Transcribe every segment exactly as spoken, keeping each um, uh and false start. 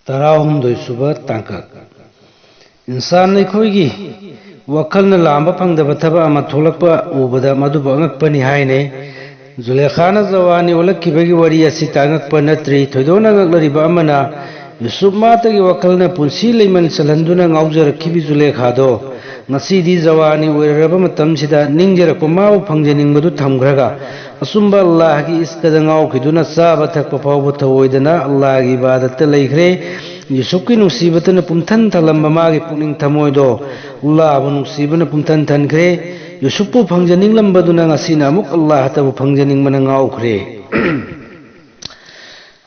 ꯇꯔꯥꯍꯨꯝꯗꯣꯏ ꯁꯨꯕ ꯇꯥꯡꯀꯛ꯫ ꯏꯟꯁꯥꯟ ꯑꯩꯈꯣꯏꯒꯤ ꯋꯥꯈꯜꯅ ꯂꯥꯝꯕ ꯐꯪꯗꯕ ꯊꯕꯛ ꯑꯃ ꯊꯣꯛꯂꯛꯄ ꯎꯕꯗ ꯃꯗꯨꯕꯨ ꯑꯉꯛꯄꯅꯤ ꯍꯥꯏꯅꯩ꯫ ꯖꯨꯂꯦꯈꯥꯅ ꯖꯋꯥꯅꯤ ꯑꯣꯜꯂꯛꯈꯤꯕꯒꯤ ꯋꯥꯔꯤ ꯑꯁꯤ ꯇꯥꯡꯉꯛꯄ ꯅꯠꯇ꯭ꯔꯤ꯫ ꯊꯣꯏꯗꯣꯛꯅ ꯉꯛꯅꯔꯤꯕ ꯑꯃꯅ, ꯌꯨꯁꯨꯞ ꯃꯥꯇꯒꯤ ꯋꯥꯈꯜꯅ ꯄꯨꯟꯁꯤ ꯂꯩꯃꯟ ꯆꯜꯍꯟꯗꯨꯅ ꯉꯥꯎꯖꯔꯛꯈꯤꯕꯤ ꯖꯨꯂꯦꯈꯥꯗꯣ ꯉꯁꯤꯗꯤ ꯖꯋꯥꯅꯤ ꯑꯣꯏꯔꯔꯕ ꯃꯇꯝꯁꯤꯗ ꯅꯤꯡꯖꯔꯛꯄ ꯃꯥꯕꯨ ꯐꯪꯖꯅꯤꯡꯕꯗꯨ ꯊꯝꯈ꯭ꯔꯒ, ꯑꯆꯨꯝꯕ ꯑꯜꯂꯥꯍꯒꯤ ꯏꯁꯀꯗ ꯉꯥꯎꯈꯤꯗꯨꯅ ꯆꯥꯕ ꯊꯛꯄ ꯐꯥꯎꯕ ꯊꯧꯑꯣꯏꯗꯅ ꯑꯜꯂꯥꯍꯒꯤ ꯏꯕꯥꯗꯠꯇ ꯂꯩꯈ꯭ꯔꯦ꯫ ꯌꯨꯁꯨꯞꯀꯤ ꯅꯨꯡꯁꯤꯕꯇꯅ ꯄꯨꯝꯊꯟ ꯊꯜꯂꯝꯕ ꯃꯥꯒꯤ ꯄꯨꯛꯅꯤꯡ ꯊꯃꯣꯏꯗꯣ ꯑꯜꯂꯥꯍꯕꯨ ꯅꯨꯡꯁꯤꯕꯅ ꯄꯨꯝꯊꯟ ꯊꯟꯈ꯭ꯔꯦ꯫ ꯌꯨꯁꯨꯞꯄꯨ ꯐꯪꯖꯅꯤꯡꯂꯝꯕꯗꯨꯅ ꯉꯁꯤꯅ ꯑꯃꯨꯛ ꯑꯜꯂꯥꯍꯇꯕꯨ ꯐꯪꯖꯅꯤꯡꯕꯅ ꯉꯥꯎꯈ꯭ꯔꯦ꯫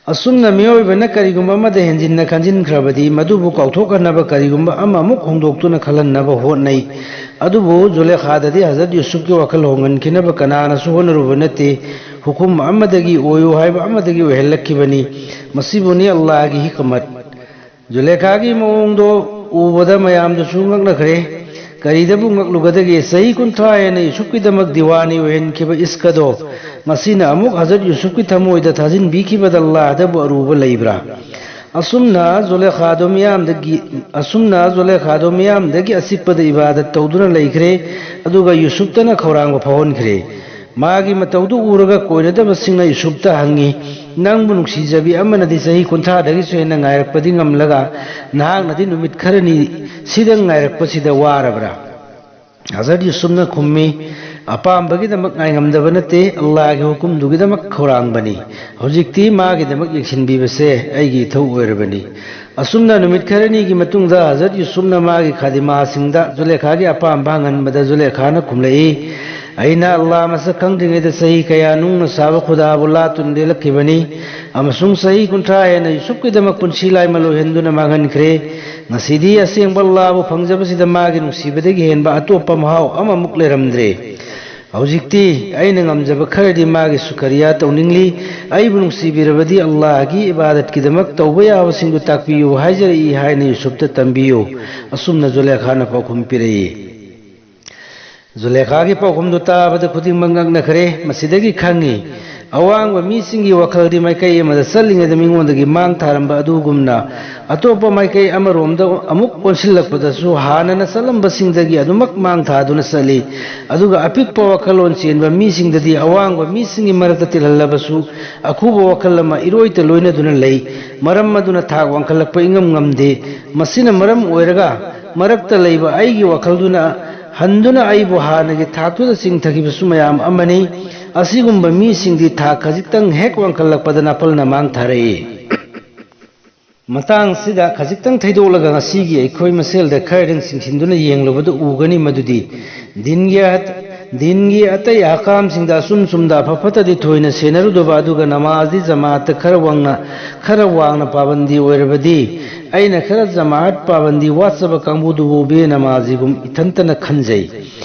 ꯑꯁꯨꯝꯅ ꯃꯤꯑꯣꯏꯕꯅ ꯀꯔꯤꯒꯨꯝꯕ ꯑꯃꯗ ꯍꯦꯟꯖꯤꯟꯅ ꯈꯟꯖꯤꯟꯈ꯭ꯔꯕꯗꯤ, ꯃꯗꯨꯕꯨ ꯀꯥꯎꯊꯣꯛꯍꯟꯅꯕ ꯀꯔꯤꯒꯨꯝꯕ ꯑꯃ ꯑꯃꯨꯛ ꯍꯣꯡꯗꯣꯛꯇꯨꯅ ꯈꯜꯍꯟꯅꯕ ꯍꯣꯠꯅꯩ꯫ ꯑꯗꯨꯕꯨ ꯖꯨꯂꯦꯈꯥꯗꯗꯤ ꯍꯖꯔꯠ ꯌꯨꯁꯨꯞꯀꯤ ꯋꯥꯈꯜ ꯍꯣꯡꯍꯟꯈꯤꯅꯕ ꯀꯅꯥꯅꯁꯨ ꯍꯣꯠꯅꯔꯨꯕ ꯅꯠꯇꯦ꯫ ꯍꯨꯀꯨꯝ ꯑꯃꯗꯒꯤ, ꯑꯣꯏꯌꯨ ꯍꯥꯏꯕ ꯑꯃꯗꯒꯤ ꯑꯣꯏꯍꯜꯂꯛꯈꯤꯕꯅꯤ꯫ ꯃꯁꯤꯕꯨꯅꯤ ꯑꯜꯂꯥꯍꯒꯤ ꯍꯤꯀꯃꯠ꯫ ꯖꯨꯂꯦꯈꯥꯒꯤ ꯃꯑꯣꯡꯗꯣ ꯎꯕꯗ ꯃꯌꯥꯝꯗꯨꯁꯨ ꯉꯛꯅꯈ꯭ꯔꯦ꯫ ꯀꯔꯤꯗꯕꯨ ꯉꯛꯂꯨꯒꯗꯒꯦ? ꯆꯍꯤ ꯀꯨꯟꯊ꯭ꯔꯥ ꯍꯦꯟꯅ ꯌꯨꯁꯨꯞꯀꯤꯗꯃꯛ ꯗꯤꯋꯥꯅꯤ ꯑꯣꯏꯍꯟꯈꯤꯕ ꯏꯁꯀꯗꯣ ꯉꯁꯤꯅ ꯑꯃꯨꯛ ꯍꯖꯔꯠ ꯌꯨꯁꯨꯞꯀꯤ ꯊꯃꯣꯏꯗ ꯊꯥꯖꯤꯟꯕꯤꯈꯤꯕꯗ ꯑꯜꯂꯥꯍꯗꯕꯨ ꯑꯔꯨꯕ ꯂꯩꯕ꯭ꯔꯥ? ꯑꯁꯨꯝꯅ ꯖꯨꯂꯦꯈꯥꯗꯣ ꯃꯤꯌꯥꯝꯗꯒꯤ, ꯑꯁꯨꯝꯅ ꯖꯨꯂꯦꯈꯥꯗꯣ ꯃꯤꯌꯥꯝꯗꯒꯤ ꯑꯆꯤꯛꯄꯗ ꯏꯕꯥꯗꯠ ꯇꯧꯗꯨꯅ ꯂꯩꯈ꯭ꯔꯦ, ꯑꯗꯨꯒ ꯌꯨꯁꯨꯞꯇꯅ ꯈꯧꯔꯥꯡꯕ ꯐꯥꯎꯍꯟꯈ꯭ꯔꯦ꯫ ꯃꯥꯒꯤ ꯃꯇꯧꯗꯨ ꯎꯔꯒ ꯀꯣꯏꯅꯗꯕꯁꯤꯡꯅ ꯌꯨꯁꯨꯞꯇ ꯍꯪꯉꯤ, "ꯅꯪꯕꯨ ꯅꯨꯡꯁꯤꯖꯕꯤ ꯑꯃꯅꯗꯤ ꯆꯍꯤ ꯀꯨꯟꯊ꯭ꯔꯥꯗꯒꯤꯁꯨ ꯍꯦꯟꯅ ꯉꯥꯏꯔꯛꯄꯗꯤ ꯉꯝꯂꯒ, ꯅꯍꯥꯛꯅꯗꯤ ꯅꯨꯃꯤꯠ ꯈꯔꯅꯤ ꯁꯤꯗꯪ ꯉꯥꯏꯔꯛꯄꯁꯤꯗ ꯋꯥꯔꯕ꯭ꯔꯥ?" ꯍꯖꯔꯠ ꯌꯨꯁꯨꯞꯅ ꯈꯨꯝꯃꯤ, "ꯑꯄꯥꯝꯕꯒꯤꯗꯃꯛ ꯉꯥꯏꯉꯝꯗꯕ ꯅꯠꯇꯦ, ꯑꯜꯂꯥꯍꯒꯤ ꯍꯨꯀꯨꯝꯗꯨꯒꯤꯗꯃꯛ ꯈꯧꯔꯥꯡꯕꯅꯤ꯫ ꯍꯧꯖꯤꯛꯇꯤ ꯃꯥꯒꯤꯗꯃꯛ ꯌꯦꯡꯁꯤꯟꯕꯤꯕꯁꯦ ꯑꯩꯒꯤ ꯏꯊꯧ ꯑꯣꯏꯔꯕꯅꯤ꯫" ꯑꯁꯨꯝꯅ ꯅꯨꯃꯤꯠ ꯈꯔꯅꯤꯒꯤ ꯃꯇꯨꯡꯗ ꯍꯖꯔꯠ ꯌꯨꯁꯨꯞꯅ ꯃꯥꯒꯤ ꯈꯥꯗꯤꯃꯥꯁꯤꯡꯗ ꯖꯨꯂꯦꯈꯥꯒꯤ ꯑꯄꯥꯝꯕ ꯍꯪꯍꯟꯕꯗ ꯖꯨꯂꯦꯈꯥꯅ ꯈꯨꯝꯂꯛꯏ, "ꯑꯩꯅ ꯑꯜꯂꯥꯍ ꯃꯁꯛ ꯈꯪꯗ꯭ꯔꯤꯉꯩꯗ ꯆꯍꯤ ꯀꯌꯥ ꯅꯨꯡꯅ ꯁꯥꯕ ꯈꯨꯗꯥꯕꯨ ꯂꯥꯠꯇꯨꯅ ꯂꯦꯜꯂꯛꯈꯤꯕꯅꯤ, ꯑꯃꯁꯨꯡ ꯆꯍꯤ ꯀꯨꯟꯊ꯭ꯔꯥ ꯍꯦꯟꯅ ꯌꯨꯁꯨꯞꯀꯤꯗꯃꯛ ꯄꯨꯟꯁꯤ ꯂꯥꯏꯃꯜ ꯑꯣꯏꯍꯟꯗꯨꯅ ꯃꯥꯡꯍꯟꯈ꯭ꯔꯦ꯫ ꯉꯁꯤꯗꯤ ꯑꯁꯦꯡꯕ ꯑꯜꯂꯥꯍꯕꯨ ꯐꯪꯖꯕꯁꯤꯗ ꯃꯥꯒꯤ ꯅꯨꯡꯁꯤꯕꯗꯒꯤ ꯍꯦꯟꯕ ꯑꯇꯣꯞꯄ ꯃꯍꯥꯎ ꯑꯃꯃꯨꯛ ꯂꯩꯔꯝꯗ꯭ꯔꯦ꯫ ꯍꯧꯖꯤꯛꯇꯤ ꯑꯩꯅ ꯉꯝꯖꯕ ꯈꯔꯗꯤ ꯃꯥꯒꯤ ꯁꯨꯀꯔꯤꯌꯥ ꯇꯧꯅꯤꯡꯂꯤ꯫ ꯑꯩꯕꯨ ꯅꯨꯡꯁꯤꯕꯤꯔꯕꯗꯤ ꯑꯜꯂꯥꯍꯒꯤ ꯏꯕꯥꯗꯠꯀꯤꯗꯃꯛ ꯇꯧꯕ ꯌꯥꯕꯁꯤꯡꯗꯨ ꯇꯥꯛꯄꯤꯌꯨ ꯍꯥꯏꯖꯔꯛꯏ" ꯍꯥꯏꯅ ꯌꯨꯁꯨꯞꯇ ꯇꯝꯕꯤꯌꯨ꯫ ꯑꯁꯨꯝꯅ ꯖꯨꯂꯦꯈꯥꯅ ꯄꯥꯎꯈꯨꯝ ꯄꯤꯔꯛꯏ꯫ ꯖꯨꯂꯦꯈꯥꯒꯤ ꯄꯥꯎꯈꯨꯝꯗꯨ ꯇꯥꯕꯗ ꯈꯨꯗꯤꯡꯃꯛ ꯉꯛꯅꯈ꯭ꯔꯦ꯫ ꯃꯁꯤꯗꯒꯤ ꯈꯪꯉꯤ, ꯑꯋꯥꯡꯕ ꯃꯤꯁꯤꯡꯒꯤ ꯋꯥꯈꯜꯗꯤ ꯃꯥꯏꯀꯩ ꯑꯃꯗ ꯆꯠꯂꯤꯉꯩꯗ ꯃꯤꯉꯣꯟꯗꯒꯤ ꯃꯥꯡ ꯊꯥꯔꯝꯕ ꯑꯗꯨꯒꯨꯝꯅ, ꯑꯇꯣꯞꯄ ꯃꯥꯏꯀꯩ ꯑꯃꯔꯣꯝꯗ ꯑꯃꯨꯛ ꯑꯣꯟꯁꯤꯜꯂꯛꯄꯗꯁꯨ ꯍꯥꯟꯅꯅ ꯆꯠꯂꯝꯕꯁꯤꯡꯗꯒꯤ ꯑꯗꯨꯃꯛ ꯃꯥꯡ ꯊꯥꯗꯨꯅ ꯆꯠꯂꯤ꯫ ꯑꯗꯨꯒ ꯑꯄꯤꯛꯄ ꯋꯥꯈꯜꯂꯣꯟ ꯆꯦꯟꯕ ꯃꯤꯁꯤꯡꯗꯗꯤ ꯑꯋꯥꯡꯕ ꯃꯤꯁꯤꯡꯒꯤ ꯃꯔꯛꯇ ꯇꯤꯜꯍꯜꯂꯕꯁꯨ ꯑꯈꯨꯕ ꯋꯥꯈꯜ ꯑꯃ ꯏꯔꯣꯏꯇ ꯂꯣꯏꯅꯗꯨꯅ ꯂꯩ꯫ ꯃꯔꯝ ꯑꯗꯨꯅ ꯊꯥꯛ ꯋꯥꯡꯈꯠꯂꯛꯄ ꯏꯉꯝ ꯉꯝꯗꯦ꯫ ꯃꯁꯤꯅ ꯃꯔꯝ ꯑꯣꯏꯔꯒ ꯃꯔꯛꯇ ꯂꯩꯕ ꯑꯩꯒꯤ ꯋꯥꯈꯜꯗꯨꯅ ꯍꯟꯗꯨꯅ ꯑꯩꯕꯨ ꯍꯥꯟꯅꯒꯤ ꯊꯥꯛꯇꯨꯗ ꯆꯤꯡꯊꯈꯤꯕꯁꯨ ꯃꯌꯥꯝ ꯑꯃꯅꯤ꯫ ꯑꯁꯤꯒꯨꯝꯕ ꯃꯤꯁꯤꯡꯗꯤ ꯊꯥꯛ ꯈꯖꯤꯛꯇꯪ ꯍꯦꯛ ꯋꯥꯡꯈꯠꯂꯛꯄꯗ ꯅꯥꯄꯜꯅ ꯃꯥꯡ ꯊꯥꯔꯛꯏ꯫ ꯃꯇꯥꯡꯁꯤꯗ ꯈꯖꯤꯛꯇꯪ ꯊꯩꯗꯣꯛꯂꯒ ꯉꯁꯤꯒꯤ ꯑꯩꯈꯣꯏ ꯃꯁꯦꯜꯗ ꯈꯔꯗꯪ ꯆꯤꯡꯁꯤꯟꯗꯨꯅ ꯌꯦꯡꯂꯨꯕꯗ ꯎꯒꯅꯤ ꯃꯗꯨꯗꯤ ꯗꯤꯟꯒꯤ ꯑꯍ-, ꯗꯤꯟꯒꯤ ꯑꯇꯩ ꯑꯍꯀꯥꯝꯁꯤꯡꯗ ꯑꯆꯨꯝ ꯆꯨꯝꯗ ꯑꯐ ꯐꯠꯇꯗꯤ ꯊꯣꯏꯅ ꯁꯦꯟꯅꯔꯨꯗꯕ, ꯑꯗꯨꯒ ꯅꯃꯥꯖꯗꯤ ꯖꯃꯥꯠꯇ ꯈꯔ ꯋꯥꯡꯅ, ꯈꯔ ꯋꯥꯡꯅ ꯄꯥꯕꯟꯗꯤ ꯑꯣꯏꯔꯕꯗꯤ ꯑꯩꯅ ꯈꯔ ꯖꯃꯥꯠ ꯄꯥꯕꯟꯗꯤ ꯋꯥꯠꯆꯕ ꯀꯥꯡꯕꯨꯗꯨꯕꯨ ꯕꯦꯅꯃꯥꯖꯤꯒꯨꯝ ꯏꯊꯟꯇꯅ ꯈꯟꯖꯩ꯫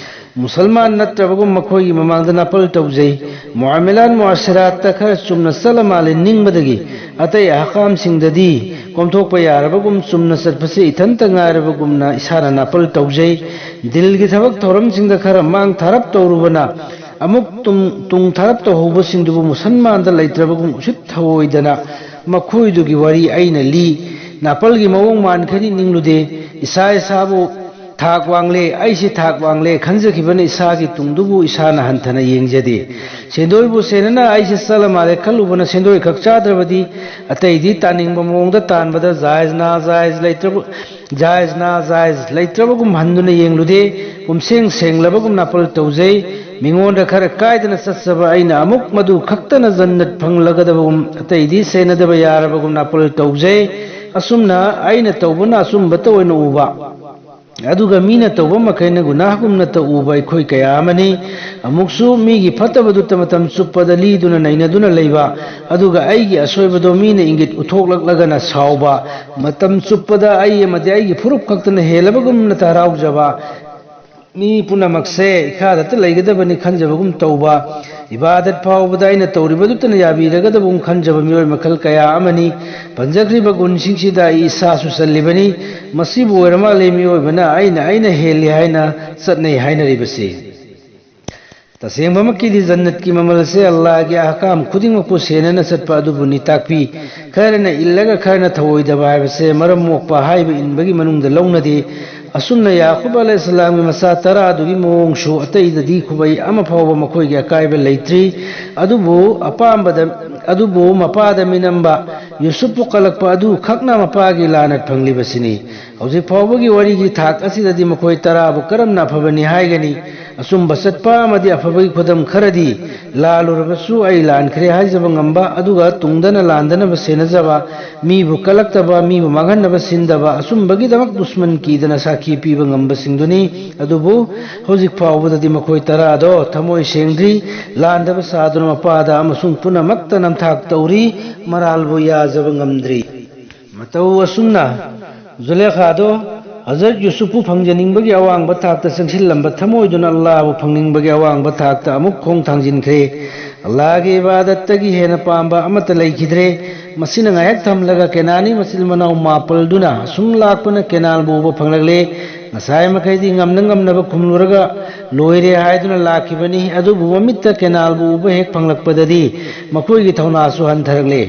ꯃꯨꯁꯜꯃꯥꯟ ꯅꯠꯇ꯭ꯔꯕꯒꯨꯝ ꯃꯈꯣꯏꯒꯤ ꯃꯃꯥꯡꯗ ꯅꯥꯄꯜ ꯇꯧꯖꯩ꯫ ꯃꯨꯑꯥꯃꯦꯂꯥꯠ ꯃꯨꯑꯥꯁꯤꯔꯥꯠꯇ ꯈꯔ ꯆꯨꯝꯅ ꯆꯠꯂ ꯃꯥꯜꯂꯦ ꯅꯤꯡꯕꯗꯒꯤ ꯑꯇꯩ ꯑꯍꯀꯥꯝꯁꯤꯡꯗꯗꯤ ꯀꯣꯝꯊꯣꯛꯄ ꯌꯥꯔꯕꯒꯨꯝ ꯆꯨꯝꯅ ꯆꯠꯄꯁꯦ ꯏꯊꯟꯇ ꯉꯥꯏꯔꯕꯒꯨꯝꯅ ꯏꯁꯥꯅ ꯅꯥꯄꯜ ꯇꯧꯖꯩ꯫ ꯗꯤꯜꯒꯤ ꯊꯕꯛ ꯊꯧꯔꯝꯁꯤꯡꯗ ꯈꯔ ꯃꯥꯡ ꯊꯥꯔꯞ ꯇꯧꯔꯨꯕꯅ ꯑꯃꯨꯛ ꯇꯨꯡ, ꯇꯨꯡ ꯊꯥꯔꯞ ꯇꯧꯍꯧꯕꯁꯤꯡꯗꯨꯕꯨ ꯃꯨꯁꯜꯃꯥꯟꯗ ꯂꯩꯇ꯭ꯔꯕꯒꯨꯝ ꯎꯁꯤꯠ ꯊꯑꯣꯏꯗꯅ ꯃꯈꯣꯏꯗꯨꯒꯤ ꯋꯥꯔꯤ ꯑꯩꯅ ꯂꯤ꯫ ꯅꯥꯄꯜꯒꯤ ꯃꯑꯣꯡ ꯃꯥꯟꯈꯅꯤ ꯅꯤꯡꯂꯨꯗꯦ꯫ ꯏꯁꯥ ꯏꯁꯥꯕꯨ ꯊꯥꯛ ꯋꯥꯡꯂꯦ, ꯑꯩꯁꯤ ꯊꯥꯛ ꯋꯥꯡꯂꯦ ꯈꯟꯖꯈꯤꯕꯅ ꯏꯁꯥꯒꯤ ꯇꯨꯡꯗꯨꯕꯨ ꯏꯁꯥꯅ ꯍꯟꯊꯅ ꯌꯦꯡꯖꯗꯦ꯫ ꯁꯦꯟꯗꯣꯏꯕꯨ ꯁꯦꯟꯅꯅ ꯑꯩꯁꯤ ꯆꯠꯂ ꯃꯥꯜꯂꯦ ꯈꯜꯂꯨꯕꯅ ꯁꯦꯟꯗꯣꯏ ꯈꯛ ꯆꯥꯗ꯭ꯔꯕꯗꯤ ꯑꯇꯩꯗꯤ ꯇꯥꯅꯤꯡꯕ ꯃꯑꯣꯡꯗ ꯇꯥꯟꯕꯗ ꯖꯥꯏꯖ ꯅꯥ ꯖꯥꯏꯖ ꯂꯩꯇ꯭ꯔꯕ, ꯖꯥꯏꯖ ꯅꯥ ꯖꯥꯏꯖ ꯂꯩꯇ꯭ꯔꯕꯒꯨꯝ ꯍꯟꯗꯨꯅ ꯌꯦꯡꯂꯨꯗꯦ꯫ ꯄꯨꯝꯁꯦꯡ ꯁꯦꯡꯂꯕꯒꯨꯝ ꯅꯥꯄꯜ ꯇꯧꯖꯩ꯫ ꯃꯤꯉꯣꯟꯗ ꯈꯔ ꯀꯥꯏꯗꯅ ꯆꯠꯆꯕ ꯑꯩꯅ ꯑꯃꯨꯛ ꯃꯗꯨ ꯈꯛꯇꯅ ꯖꯟꯅꯠ ꯐꯪꯂꯒꯗꯕꯒꯨꯝ ꯑꯇꯩꯗꯤ ꯁꯦꯟꯅꯗꯕ ꯌꯥꯔꯕꯒꯨꯝ ꯅꯥꯄꯜ ꯇꯧꯖꯩ꯫ ꯑꯁꯨꯝꯅ ꯑꯩꯅ ꯇꯧꯕꯅ ꯑꯆꯨꯝꯕꯇ ꯑꯣꯏꯅ ꯎꯕ, ꯑꯗꯨꯒ ꯃꯤꯅ ꯇꯧꯕ ꯃꯈꯩꯅ ꯒꯨꯅꯥꯍꯒꯨꯝꯅ ꯇꯧꯕ ꯑꯩꯈꯣꯏ ꯀꯌꯥ ꯑꯃꯅꯤ꯫ ꯑꯃꯨꯛꯁꯨ ꯃꯤꯒꯤ ꯐꯠꯇꯕꯗꯨꯇ ꯃꯇꯝ ꯆꯨꯞꯄꯗ ꯂꯤꯗꯨꯅ ꯅꯩꯅꯗꯨꯅ ꯂꯩꯕ, ꯑꯗꯨꯒ ꯑꯩꯒꯤ ꯑꯁꯣꯏꯕꯗꯣ ꯃꯤꯅ ꯏꯪꯒꯤꯠ ꯎꯊꯣꯛꯂꯛꯂꯒꯅ ꯁꯥꯎꯕ, ꯃꯇꯝ ꯆꯨꯞꯄꯗ ꯑꯩ ꯑꯃꯗꯤ ꯑꯩꯒꯤ ꯐꯨꯔꯨꯞ ꯈꯛꯇꯅ ꯍꯦꯜꯂꯕꯒꯨꯝꯅ ꯍꯔꯥꯎꯖꯕ, ꯃꯤ ꯄꯨꯝꯅꯃꯛꯁꯦ ꯏꯈꯥꯗꯇ ꯂꯩꯒꯗꯕꯅꯤ ꯈꯟꯖꯕꯒꯨꯝ ꯇꯧꯕ, ꯏꯕꯥꯗꯠ ꯐꯥꯎꯕꯗ ꯑꯩꯅ ꯇꯧꯔꯤꯕꯗꯨꯇꯅ ꯌꯥꯕꯤꯔꯒꯗꯕꯒꯨꯝ ꯈꯟꯖꯕ ꯃꯤꯑꯣꯏ ꯃꯈꯜ ꯀꯌꯥ ꯑꯃꯅꯤ꯫ ꯄꯟꯖꯈ꯭ꯔꯤꯕ ꯒꯨꯟꯁꯤꯡꯁꯤꯗ ꯑꯩ ꯏꯁꯥꯁꯨ ꯆꯜꯂꯤꯕꯅꯤ꯫ ꯃꯁꯤꯕꯨ ꯑꯣꯏꯔ ꯃꯥꯜꯂꯦ ꯃꯤꯑꯣꯏꯕꯅ ꯑꯩꯅ, ꯑꯩꯅ ꯍꯦꯜꯂꯤ ꯍꯥꯏꯅ ꯆꯠꯅꯩ ꯍꯥꯏꯅꯔꯤꯕꯁꯤ꯫ ꯇꯁꯦꯡꯕꯃꯛꯀꯤꯗꯤ ꯖꯟꯅꯠꯀꯤ ꯃꯃꯜꯁꯦ ꯑꯜꯂꯥꯍꯒꯤ ꯑꯍꯀꯥꯝ ꯈꯨꯗꯤꯡꯃꯛꯄꯨ ꯁꯦꯟꯅꯅ ꯆꯠꯄ ꯑꯗꯨꯕꯨꯅꯤ ꯇꯥꯛꯄꯤ꯫ ꯈꯔꯅ ꯏꯜꯂꯒ ꯈꯔꯅ ꯊꯧꯑꯣꯏꯗꯕ ꯍꯥꯏꯕꯁꯦ ꯃꯔꯝ ꯃꯣꯛꯄ ꯍꯥꯏꯕ ꯏꯟꯕꯒꯤ ꯃꯅꯨꯡꯗ ꯂꯧꯅꯗꯦ꯫ ꯑꯁꯨꯝꯅ ꯌꯥꯀꯨꯕ ꯑꯂꯩꯍꯤꯁꯁꯂꯥꯝꯒꯤ ꯃꯆꯥ ꯇꯔꯥꯗꯨꯒꯤ ꯃꯑꯣꯡꯁꯨ ꯑꯇꯩꯗꯗꯤ ꯈꯨꯕꯩ ꯑꯃ ꯐꯥꯎꯕ ꯃꯈꯣꯏꯒꯤ ꯑꯀꯥꯏꯕ ꯂꯩꯇ꯭ꯔꯤ꯫ ꯑꯗꯨꯕꯨ ꯑꯄꯥꯝꯕꯗ, ꯑꯗꯨꯕꯨ ꯃꯄꯥꯗ ꯃꯤꯅꯝꯕ ꯌꯨꯁꯨꯞꯄꯨ ꯀꯜꯂꯛꯄ ꯑꯗꯨ ꯈꯛꯅ ꯃꯄꯥꯒꯤ ꯂꯥꯟꯅ ꯐꯪꯂꯤꯕꯁꯤꯅꯤ꯫ ꯍꯧꯖꯤꯛ ꯐꯥꯎꯕꯒꯤ ꯋꯥꯔꯤꯒꯤ ꯊꯥꯛ ꯑꯁꯤꯗꯗꯤ ꯃꯈꯣꯏ ꯇꯔꯥꯕꯨ ꯀꯔꯝꯅ ꯑꯐꯕꯅꯤ ꯍꯥꯏꯒꯅꯤ? ꯑꯆꯨꯝꯕ ꯆꯠꯄ ꯑꯃꯗꯤ ꯑꯐꯕꯒꯤ ꯈꯨꯗꯝ ꯈꯔꯗꯤ, ꯂꯥꯜꯂꯨꯔꯕꯁꯨ ꯑꯩ ꯂꯥꯟꯈ꯭ꯔꯦ ꯍꯥꯏꯖꯕ ꯉꯝꯕ, ꯑꯗꯨꯒ ꯇꯨꯡꯗꯅ ꯂꯥꯟꯗꯅꯕ ꯁꯦꯟꯅꯖꯕ, ꯃꯤꯕꯨ ꯀꯜꯂꯛꯇꯕ, ꯃꯤꯕꯨ ꯃꯥꯡꯍꯟꯅꯕ ꯁꯤꯟꯗꯕ, ꯑꯆꯨꯝꯕꯒꯤꯗꯃꯛ ꯗꯨꯁꯃꯟ ꯀꯤꯗꯅ ꯁꯥꯈꯤ ꯄꯤꯕ ꯉꯝꯕꯁꯤꯡꯗꯨꯅꯤ꯫ ꯑꯗꯨꯕꯨ ꯍꯧꯖꯤꯛ ꯐꯥꯎꯕꯗꯗꯤ ꯃꯈꯣꯏ ꯇꯔꯥꯗꯣ ꯊꯃꯣꯏ ꯁꯦꯡꯗ꯭ꯔꯤ, ꯂꯥꯟꯗꯕ ꯁꯥꯗꯨꯅ ꯃꯄꯥꯗ ꯑꯃꯁꯨꯡ ꯄꯨꯝꯅꯃꯛꯇ ꯅꯝꯊꯥꯛ ꯇꯧꯔꯤ, ꯃꯔꯥꯜꯕꯨ ꯌꯥꯖꯕ ꯉꯝꯗ꯭ꯔꯤ꯫ ꯃꯇꯧ ꯑꯁꯨꯝꯅ ꯖꯨꯂꯦꯈꯥꯗꯣ ꯍꯖꯔꯠ ꯌꯨꯁꯨꯞꯄꯨ ꯐꯪꯖꯅꯤꯡꯕꯒꯤ ꯑꯋꯥꯡꯕ ꯊꯥꯛꯇ ꯆꯪꯁꯤꯜꯂꯝꯕ ꯊꯃꯣꯏꯗꯨꯅ ꯑꯜꯂꯥꯍꯕꯨ ꯐꯪꯅꯤꯡꯕꯒꯤ ꯑꯋꯥꯡꯕ ꯊꯥꯛꯇ ꯑꯃꯨꯛ ꯈꯣꯡ ꯊꯥꯡꯖꯤꯟꯈ꯭ꯔꯦ꯫ ꯑꯜꯂꯥꯍꯒꯤ ꯏꯕꯥꯗꯠꯇꯒꯤ ꯍꯦꯟꯅ ꯄꯥꯝꯕ ꯑꯃꯠꯇ ꯂꯩꯈꯤꯗ꯭ꯔꯦ꯫ ꯃꯁꯤꯅ ꯉꯥꯏꯍꯥꯛ ꯊꯝꯂꯒ ꯀꯦꯅꯥꯅꯤ ꯃꯆꯤꯟ ꯃꯅꯥꯎ ꯃꯥꯄꯜꯗꯨꯅ ꯑꯁꯨꯝ ꯂꯥꯛꯄꯅ ꯀꯦꯅꯥꯜꯕꯨ ꯎꯕ ꯐꯪꯂꯛꯂꯦ꯫ ꯉꯁꯥꯏ ꯃꯈꯩꯗꯤ ꯉꯝꯅ ꯉꯝꯅꯕ ꯈꯨꯝꯂꯨꯔꯒ ꯂꯣꯏꯔꯦ ꯍꯥꯏꯗꯨꯅ ꯂꯥꯛꯈꯤꯕꯅꯤ꯫ ꯑꯗꯨꯕꯨ ꯃꯃꯤꯠꯇ ꯀꯦꯅꯥꯜꯕꯨ ꯎꯕ ꯍꯦꯛ ꯐꯪꯂꯛꯄꯗꯗꯤ ꯃꯈꯣꯏꯒꯤ ꯊꯧꯅꯥꯁꯨ ꯍꯟꯊꯔꯛꯂꯦ꯫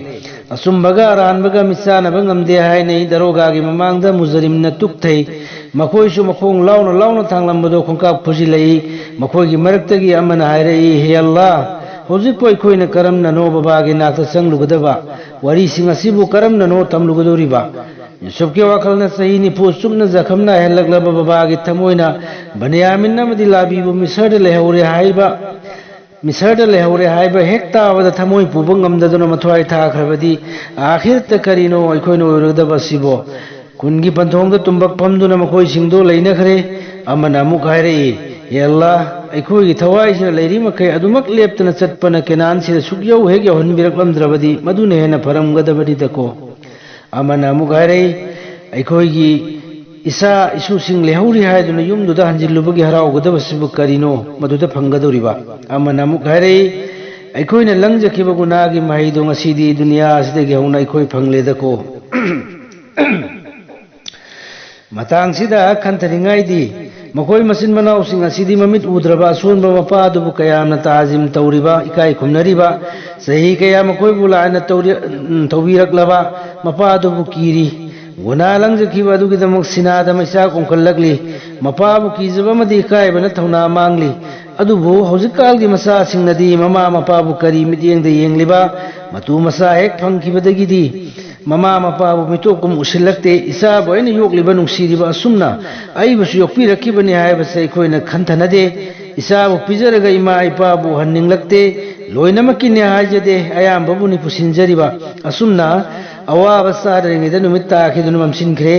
ꯑꯆꯨꯝꯕꯒ ꯑꯔꯥꯟꯕꯒ ꯃꯤꯠꯆꯥꯅꯕ ꯉꯝꯗꯦ ꯍꯥꯏꯅꯩ꯫ ꯗꯔꯣꯒꯥꯒꯤ ꯃꯃꯥꯡꯗ ꯃꯨꯖꯔꯤꯝꯅ ꯇꯨꯛꯊꯩ꯫ ꯃꯈꯣꯏꯁꯨ ꯃꯈꯣꯡ ꯂꯥꯎꯅ ꯂꯥꯎꯅ ꯊꯥꯡꯂꯝꯕꯗꯣ ꯈꯣꯡꯀꯥꯞ ꯈꯨꯖꯤꯜꯂꯛꯏ꯫ ꯃꯈꯣꯏꯒꯤ ꯃꯔꯛꯇꯒꯤ ꯑꯃꯅ ꯍꯥꯏꯔꯛꯏ, "ꯍꯦ ꯑꯜꯂꯥ, ꯍꯧꯖꯤꯛꯄꯨ ꯑꯩꯈꯣꯏꯅ ꯀꯔꯝꯅꯅꯣ ꯕꯕꯥꯒꯤ ꯅꯥꯛꯇ ꯆꯪꯂꯨꯒꯗꯕ? ꯋꯥꯔꯤꯁꯤꯡ ꯑꯁꯤꯕꯨ ꯀꯔꯝꯅꯅꯣ ꯇꯝꯂꯨꯒꯗꯧꯔꯤꯕ?" ꯌꯨꯁꯨꯞꯀꯤ ꯋꯥꯈꯜꯅ ꯆꯍꯤ ꯅꯤꯐꯨ ꯆꯨꯞꯅ ꯖꯈꯝ ꯅꯥꯏꯍꯜꯂꯛꯂꯕ ꯕꯕꯥꯒꯤ ꯊꯃꯣꯏꯅ ꯕꯅꯤꯌꯥꯃꯤꯟ ꯑꯃꯗꯤ ꯂꯥꯕꯤꯕꯨ ꯃꯤꯁꯔꯗ ꯂꯩꯍꯧꯔꯦ ꯍꯥꯏꯕ, ꯃꯤꯁꯔꯗ ꯂꯩꯍꯧꯔꯦ ꯍꯥꯏꯕ ꯍꯦꯛ ꯇꯥꯕꯗ ꯊꯃꯣꯏ ꯄꯨꯕ ꯉꯝꯗꯗꯨꯅ ꯃꯊ꯭ꯋꯥꯏ ꯊꯥꯈ꯭ꯔꯕꯗꯤ ꯑꯥꯈꯤꯔꯠꯇ ꯀꯔꯤꯅꯣ ꯑꯩꯈꯣꯏꯅ ꯑꯣꯏꯔꯨꯒꯗꯕ ꯑꯁꯤꯕꯣ? ꯀꯨꯟꯒꯤ ꯄꯟꯊꯣꯡꯗ ꯇꯨꯝꯕꯛ ꯐꯝꯗꯨꯅ ꯃꯈꯣꯏꯁꯤꯡꯗꯣ ꯂꯩꯅꯈ꯭ꯔꯦ꯫ ꯑꯃꯅ ꯑꯃꯨꯛ ꯍꯥꯏꯔꯛꯏ, "ꯍꯦ ꯑꯜꯂꯥ, ꯑꯩꯈꯣꯏꯒꯤ ꯊꯋꯥꯏꯁꯤꯅ ꯂꯩꯔꯤ ꯃꯈꯩ ꯑꯗꯨꯃꯛ ꯂꯦꯞꯇꯅ ꯆꯠꯄꯅ ꯀꯦꯅꯥꯟꯁꯤꯗ ꯁꯨꯛꯌꯧ ꯍꯦꯛ ꯌꯧꯍꯟꯕꯤꯔꯛꯂꯝꯗ꯭ꯔꯕꯗꯤ ꯃꯗꯨꯅ ꯍꯦꯟꯅ ꯐꯔꯝꯒꯗꯕꯅꯤꯗꯀꯣ?" ꯑꯃꯅ ꯑꯃꯨꯛ ꯍꯥꯏꯔꯛꯏ, "ꯑꯩꯈꯣꯏꯒꯤ ꯏꯆꯥ ꯏꯁꯨꯁꯤꯡ ꯂꯩꯍꯧꯔꯤ ꯍꯥꯏꯗꯨꯅ ꯌꯨꯝꯗꯨꯗ ꯍꯟꯖꯤꯜꯂꯨꯕꯒꯤ ꯍꯔꯥꯎꯒꯗꯕꯁꯤꯕꯨ ꯀꯔꯤꯅꯣ ꯃꯗꯨꯗ ꯐꯪꯒꯗꯧꯔꯤꯕ?" ꯑꯃꯅ ꯑꯃꯨꯛ ꯍꯥꯏꯔꯛꯏ, "ꯑꯩꯈꯣꯏꯅ ꯂꯪꯖꯈꯤꯕ ꯒꯨꯅꯥꯒꯤ ꯃꯍꯩꯗꯣ ꯉꯁꯤꯗꯤ ꯗꯨꯅꯤꯌꯥ ꯑꯁꯤꯗꯒꯤ ꯍꯧꯅ ꯑꯩꯈꯣꯏ ꯐꯪꯂꯦꯗꯀꯣ?" ꯃꯇꯥꯡꯁꯤꯗ ꯈꯟꯊꯅꯤꯡꯉꯥꯏꯗꯤ, ꯃꯈꯣꯏ ꯃꯆꯤꯟ ꯃꯅꯥꯎꯁꯤꯡ ꯑꯁꯤꯗꯤ ꯃꯃꯤꯠ ꯎꯗ꯭ꯔꯕ ꯑꯁꯣꯟꯕ ꯃꯄꯥ ꯑꯗꯨꯕꯨ ꯀꯌꯥꯝꯅ ꯇꯥꯖꯤꯝ ꯇꯧꯔꯤꯕ, ꯏꯀꯥꯏ ꯈꯨꯝꯅꯔꯤꯕ, ꯆꯍꯤ ꯀꯌꯥ ꯃꯈꯣꯏꯕꯨ ꯂꯥꯏꯅ ꯇꯧꯔꯤ-, ꯎꯝ, ꯊꯧꯕꯤꯔꯛꯂꯕ ꯃꯄꯥ ꯑꯗꯨꯕꯨ ꯀꯤꯔꯤ꯫ ꯒꯨꯅꯥ ꯂꯪꯖꯈꯤꯕ ꯑꯗꯨꯒꯤꯗꯃꯛ ꯁꯤꯅꯥꯗ ꯃꯩꯆꯥꯛ ꯎꯪꯈꯠꯂꯛꯂꯤ꯫ ꯃꯄꯥꯕꯨ ꯀꯤꯖꯕ ꯑꯃꯗꯤ ꯏꯀꯥꯏꯕꯅ ꯊꯧꯅꯥ ꯃꯥꯡꯂꯤ꯫ ꯑꯗꯨꯕꯨ ꯍꯧꯖꯤꯛꯀꯥꯜꯒꯤ ꯃꯆꯥꯁꯤꯡꯅꯗꯤ ꯃꯃꯥ ꯃꯄꯥꯕꯨ ꯀꯔꯤ ꯃꯤꯠꯌꯦꯡꯗ ꯌꯦꯡꯂꯤꯕ? ꯃꯇꯨ ꯃꯆꯥ ꯍꯦꯛ ꯐꯪꯈꯤꯕꯗꯒꯤꯗꯤ ꯃꯃꯥ ꯃꯄꯥꯕꯨ ꯃꯤꯇꯣꯞꯀꯨꯝ ꯎꯁꯤꯜꯂꯛꯇꯦ꯫ "ꯏꯆꯥꯕꯨ ꯑꯩꯅ ꯌꯣꯛꯂꯤꯕ ꯅꯨꯡꯁꯤꯔꯤꯕ ꯑꯁꯨꯝꯅ ꯑꯩꯕꯨꯁꯨ ꯌꯣꯛꯄꯤꯔꯛꯈꯤꯕꯅꯤ" ꯍꯥꯏꯕꯁꯦ ꯑꯩꯈꯣꯏꯅ ꯈꯟꯊꯅꯗꯦ꯫ "ꯏꯆꯥꯕꯨ ꯄꯤꯖꯔꯒ ꯏꯃꯥ ꯏꯄꯥꯕꯨ ꯎꯍꯟꯅꯤꯡꯂꯛꯇꯦ"꯫ ꯂꯣꯏꯅꯃꯛꯀꯤꯅꯦ ꯍꯥꯏꯖꯗꯦ, ꯑꯌꯥꯝꯕꯕꯨꯅꯤ ꯄꯨꯁꯤꯟꯖꯔꯤꯕ꯫ ꯑꯁꯨꯝꯅ ꯑꯋꯥꯕ ꯆꯥꯗ꯭ꯔꯤꯉꯩꯗ ꯅꯨꯃꯤꯠ ꯇꯥꯈꯤꯗꯨꯅ ꯃꯝꯁꯤꯟꯈ꯭ꯔꯦ꯫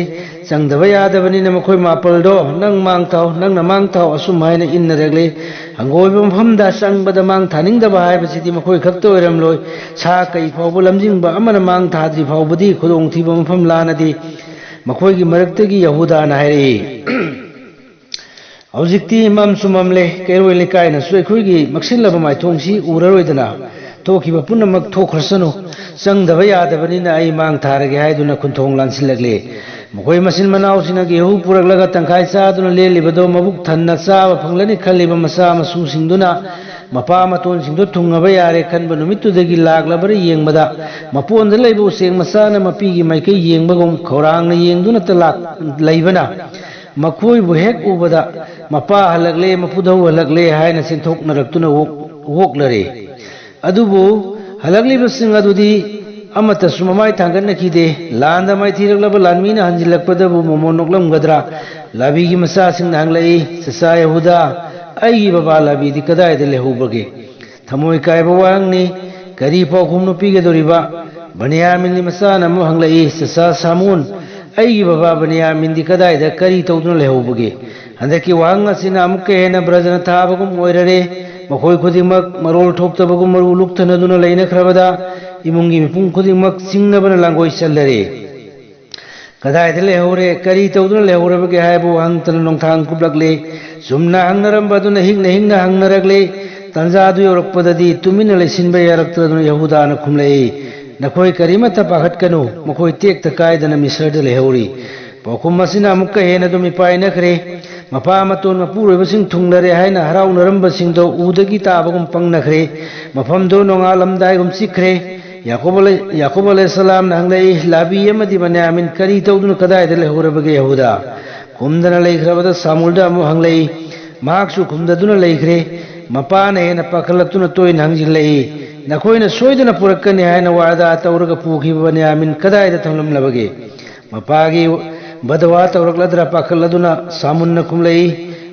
ꯆꯪꯗꯕ ꯌꯥꯗꯕꯅꯤꯅ ꯃꯈꯣꯏ ꯃꯥꯄꯜꯗꯣ "ꯅꯪ ꯃꯥꯡ ꯊꯥꯎ, ꯅꯪꯅ ꯃꯥꯡ ꯊꯥꯎ" ꯑꯁꯨꯝ ꯍꯥꯏꯅ ꯏꯟꯅꯔꯛꯂꯦ꯫ ꯍꯪꯒꯣꯏꯕ ꯃꯐꯝꯗ ꯆꯪꯕꯗ ꯃꯥꯡ ꯊꯥꯅꯤꯡꯗꯕ ꯍꯥꯏꯕꯁꯤꯗꯤ ꯃꯈꯣꯏ ꯈꯛꯇ ꯑꯣꯏꯔꯝꯂꯣꯏ꯫ ꯁꯥ ꯀꯩ ꯐꯥꯎꯕ ꯂꯝꯖꯤꯡꯕ ꯑꯃꯅ ꯃꯥꯡ ꯊꯥꯗ꯭ꯔꯤ ꯐꯥꯎꯕꯗꯤ ꯈꯨꯗꯣꯡꯊꯤꯕ ꯃꯐꯝ ꯂꯥꯟꯅꯗꯦ꯫ ꯃꯈꯣꯏꯒꯤ ꯃꯔꯛꯇꯒꯤ ꯌꯍꯨꯗꯥꯅ ꯍꯥꯏꯔꯛꯏ, "ꯍꯧꯖꯤꯛꯇꯤ ꯃꯝꯁꯨ ꯃꯝꯂꯦ, ꯀꯩꯔꯣꯏ ꯂꯩꯀꯥꯏꯅꯁꯨ ꯑꯩꯈꯣꯏꯒꯤ ꯃꯛꯁꯤꯜꯂꯕ ꯃꯥꯏꯊꯣꯡꯁꯤ ꯎꯔꯔꯣꯏꯗꯅ, ꯊꯣꯛꯈꯤꯕ ꯄꯨꯝꯅꯃꯛ ꯊꯣꯛꯈ꯭ꯔꯁꯅꯨ, ꯆꯪꯗꯕ ꯌꯥꯗꯕꯅꯤꯅ ꯑꯩ ꯃꯥꯡ ꯊꯥꯔꯒꯦ" ꯍꯥꯏꯗꯨꯅ ꯈꯨꯟꯊꯣꯡ ꯂꯥꯟꯁꯤꯜꯂꯛꯂꯦ꯫ ꯃꯈꯣꯏ ꯃꯆꯤꯟ ꯃꯅꯥꯎꯁꯤꯡꯅ ꯒꯦꯍꯨ ꯄꯨꯔꯛꯂꯒ ꯇꯪꯈꯥꯏ ꯆꯥꯗꯨꯅ ꯂꯦꯜꯂꯤꯕꯗꯣ ꯃꯕꯨꯛ ꯊꯟꯅ ꯆꯥꯕ ꯐꯪꯂꯅꯤ ꯈꯜꯂꯤꯕ ꯃꯆꯥ ꯃꯁꯨꯁꯤꯡꯗꯨꯅ ꯃꯄꯥ ꯃꯇꯣꯟꯁꯤꯡꯗꯨ ꯊꯨꯡꯉꯕ ꯌꯥꯔꯦ ꯈꯟꯕ ꯅꯨꯃꯤꯠꯇꯨꯗꯒꯤ ꯂꯥꯛꯂꯕ꯭ꯔꯥ ꯌꯦꯡꯕꯗ, ꯃꯄꯣꯟꯗ ꯂꯩꯕ ꯎꯆꯦꯛ ꯃꯆꯥꯅ ꯃꯄꯤꯒꯤ ꯃꯥꯏꯀꯩ ꯌꯦꯡꯕꯒꯨꯝ ꯈꯧꯔꯥꯡꯅ ꯌꯦꯡꯗꯨꯅꯇ ꯂꯥꯛ-, ꯂꯩꯕꯅ, ꯃꯈꯣꯏꯕꯨ ꯍꯦꯛ ꯎꯕꯗ "ꯃꯄꯥ ꯍꯜꯂꯛꯂꯦ, ꯃꯄꯨꯗꯧ ꯍꯜꯂꯛꯂꯦ" ꯍꯥꯏꯅ ꯆꯦꯟꯊꯣꯛꯅꯔꯛꯇꯨꯅ ꯑꯣꯛ-, ꯑꯣꯛꯂꯔꯦ꯫ ꯑꯗꯨꯕꯨ ꯍꯜꯂꯛꯂꯤꯕꯁꯤꯡ ꯑꯗꯨꯗꯤ ꯑꯃꯠꯇꯁꯨ ꯃꯃꯥꯏ ꯊꯥꯡꯒꯠꯅꯈꯤꯗꯦ꯫ ꯂꯥꯟꯗ ꯃꯥꯏꯊꯤꯔꯛꯂꯕ ꯂꯥꯟꯃꯤꯅ ꯍꯟꯖꯤꯜꯂꯛꯄꯗꯕꯨ ꯃꯣꯃꯣꯟ ꯅꯣꯛꯂꯝꯒꯗ꯭ꯔꯥ? ꯂꯥꯕꯤꯒꯤ ꯃꯆꯥꯁꯤꯡꯅ ꯍꯪꯂꯛꯏ, "ꯆꯆꯥ ꯌꯍꯨꯗꯥ, ꯑꯩꯒꯤ ꯕꯕꯥ ꯂꯥꯕꯤꯗꯤ ꯀꯗꯥꯏꯗ ꯂꯩꯍꯧꯕꯒꯦ?" ꯊꯃꯣꯏ ꯀꯥꯏꯕ ꯋꯥꯍꯪꯅꯤ꯫ ꯀꯔꯤ ꯄꯥꯎꯈꯨꯝꯅꯣ ꯄꯤꯒꯗꯧꯔꯤꯕ? ꯕꯅꯤꯌꯥꯃꯤꯟꯒꯤ ꯃꯆꯥꯅ ꯑꯃꯨꯛ ꯍꯪꯂꯛꯏ, "ꯆꯆꯥ ꯁꯥꯃꯨꯟ, ꯑꯩꯒꯤ ꯕꯕꯥ ꯕꯅꯤꯌꯥꯃꯤꯟꯗꯤ ꯀꯗꯥꯏꯗ ꯀꯔꯤ ꯇꯧꯗꯨꯅ ꯂꯩꯍꯧꯕꯒꯦ?" ꯍꯟꯗꯛꯀꯤ ꯋꯥꯍꯪ ꯑꯁꯤꯅ ꯑꯃꯨꯛꯀ ꯍꯦꯟꯅ ꯕ꯭ꯔꯖꯅ ꯊꯥꯕꯒꯨꯝ ꯑꯣꯏꯔꯔꯦ꯫ ꯃꯈꯣꯏ ꯈꯨꯗꯤꯡꯃꯛ ꯃꯔꯣꯜ ꯊꯣꯛꯇꯕꯒꯨꯝ ꯃꯔꯨ ꯂꯨꯛꯊꯅꯗꯨꯅ ꯂꯩꯅꯈ꯭ꯔꯕꯗ ꯏꯃꯨꯡꯒꯤ ꯃꯤꯄꯨꯝ ꯈꯨꯗꯤꯡꯃꯛ ꯆꯤꯡꯅꯕꯅ ꯂꯥꯡꯒꯣꯏ ꯆꯜꯂꯔꯦ꯫ ꯀꯗꯥꯏꯗ ꯂꯩꯍꯧꯔꯦ, ꯀꯔꯤ ꯇꯧꯗꯨꯅ ꯂꯩꯍꯧꯔꯕꯒꯦ ꯍꯥꯏꯕ ꯋꯥꯍꯪꯇꯅ ꯅꯣꯡꯊꯥꯡ ꯀꯨꯞꯂꯛꯂꯦ꯫ ꯆꯨꯝꯅ ꯍꯪꯅꯔꯝꯕ ꯑꯗꯨꯅ ꯍꯤꯛꯅ ꯍꯤꯛꯅ ꯍꯪꯅꯔꯛꯂꯦ꯫ ꯇꯟꯖꯥꯗꯨ ꯌꯧꯔꯛꯄꯗꯗꯤ ꯇꯨꯃꯤꯟꯅ ꯂꯩꯁꯤꯟꯕ ꯌꯥꯔꯛꯇꯗꯨꯅ ꯌꯍꯨꯗꯥꯅ ꯈꯨꯝꯂꯛꯏ, "ꯅꯈꯣꯏ ꯀꯔꯤꯃꯠꯇ ꯄꯥꯈꯠꯀꯅꯨ, ꯃꯈꯣꯏ ꯇꯦꯛꯇ ꯀꯥꯏꯗꯅ ꯃꯤꯁꯔꯗ ꯂꯩꯍꯧꯔꯤ꯫ ꯄꯥꯎꯈꯨꯝ ꯑꯁꯤꯅ ꯑꯃꯨꯛꯀ ꯍꯦꯟꯅ ꯑꯗꯨꯝ ꯏꯄꯥꯏꯅꯈ꯭ꯔꯦ꯫ ꯃꯄꯥ ꯃꯇꯣꯟ ꯃꯄꯨꯔꯣꯏꯕꯁꯤꯡ ꯊꯨꯡꯂꯔꯦ ꯍꯥꯏꯅ ꯍꯔꯥꯎꯅꯔꯝꯕꯁꯤꯡꯗꯣ ꯎꯗꯒꯤ ꯇꯥꯕꯒꯨꯝ ꯄꯪꯅꯈ꯭ꯔꯦ꯫ ꯃꯐꯝꯗꯨ ꯅꯣꯡꯉꯥꯜꯂꯝꯗꯥꯏꯒꯨꯝ ꯆꯤꯛꯈ꯭ꯔꯦ꯫ ꯌꯥꯀꯣꯕ ꯑꯂꯩ-, ꯌꯥꯀꯣꯕ ꯑꯂꯩꯍꯤꯁꯁꯂꯥꯝꯅ ꯍꯪꯂꯛꯏ, "ꯂꯥꯕꯤ ꯑꯃꯗꯤ ꯕꯅꯌꯥꯃꯤꯟ ꯀꯔꯤ ꯇꯧꯗꯨꯅ ꯀꯗꯥꯏꯗ ꯂꯩꯍꯧꯔꯕꯒꯦ ꯌꯍꯨꯗꯥ?" ꯈꯨꯝꯗꯅ ꯂꯩꯈ꯭ꯔꯕꯗ ꯁꯥꯃꯨꯜꯗ ꯑꯃꯨꯛ ꯍꯪꯂꯛꯏ꯫ ꯃꯍꯥꯛꯁꯨ ꯈꯨꯝꯗꯗꯨꯅ ꯂꯩꯈ꯭ꯔꯦ꯫ ꯃꯄꯥꯅ ꯍꯦꯟꯅ ꯄꯥꯈꯠꯂꯛꯇꯨꯅ ꯇꯣꯏꯅ ꯍꯪꯖꯤꯜꯂꯛꯏ, "ꯅꯈꯣꯏꯅ ꯁꯣꯏꯗꯅ ꯄꯨꯔꯛꯀꯅꯤ ꯍꯥꯏꯅ ꯋꯥꯗꯥ ꯇꯧꯔꯒ ꯄꯨꯈꯤꯕ ꯕꯅꯌꯥꯃꯤꯟ ꯀꯗꯥꯏꯗ ꯊꯝꯂꯝꯂꯕꯒꯦ?" ꯃꯄꯥꯒꯤ ꯕꯗꯋꯥ ꯇꯧꯔꯛꯂꯗ꯭ꯔꯥ ꯄꯥꯈꯠꯂꯗꯨꯅ ꯁꯥꯃꯨꯟꯅ ꯈꯨꯝꯂꯛꯏ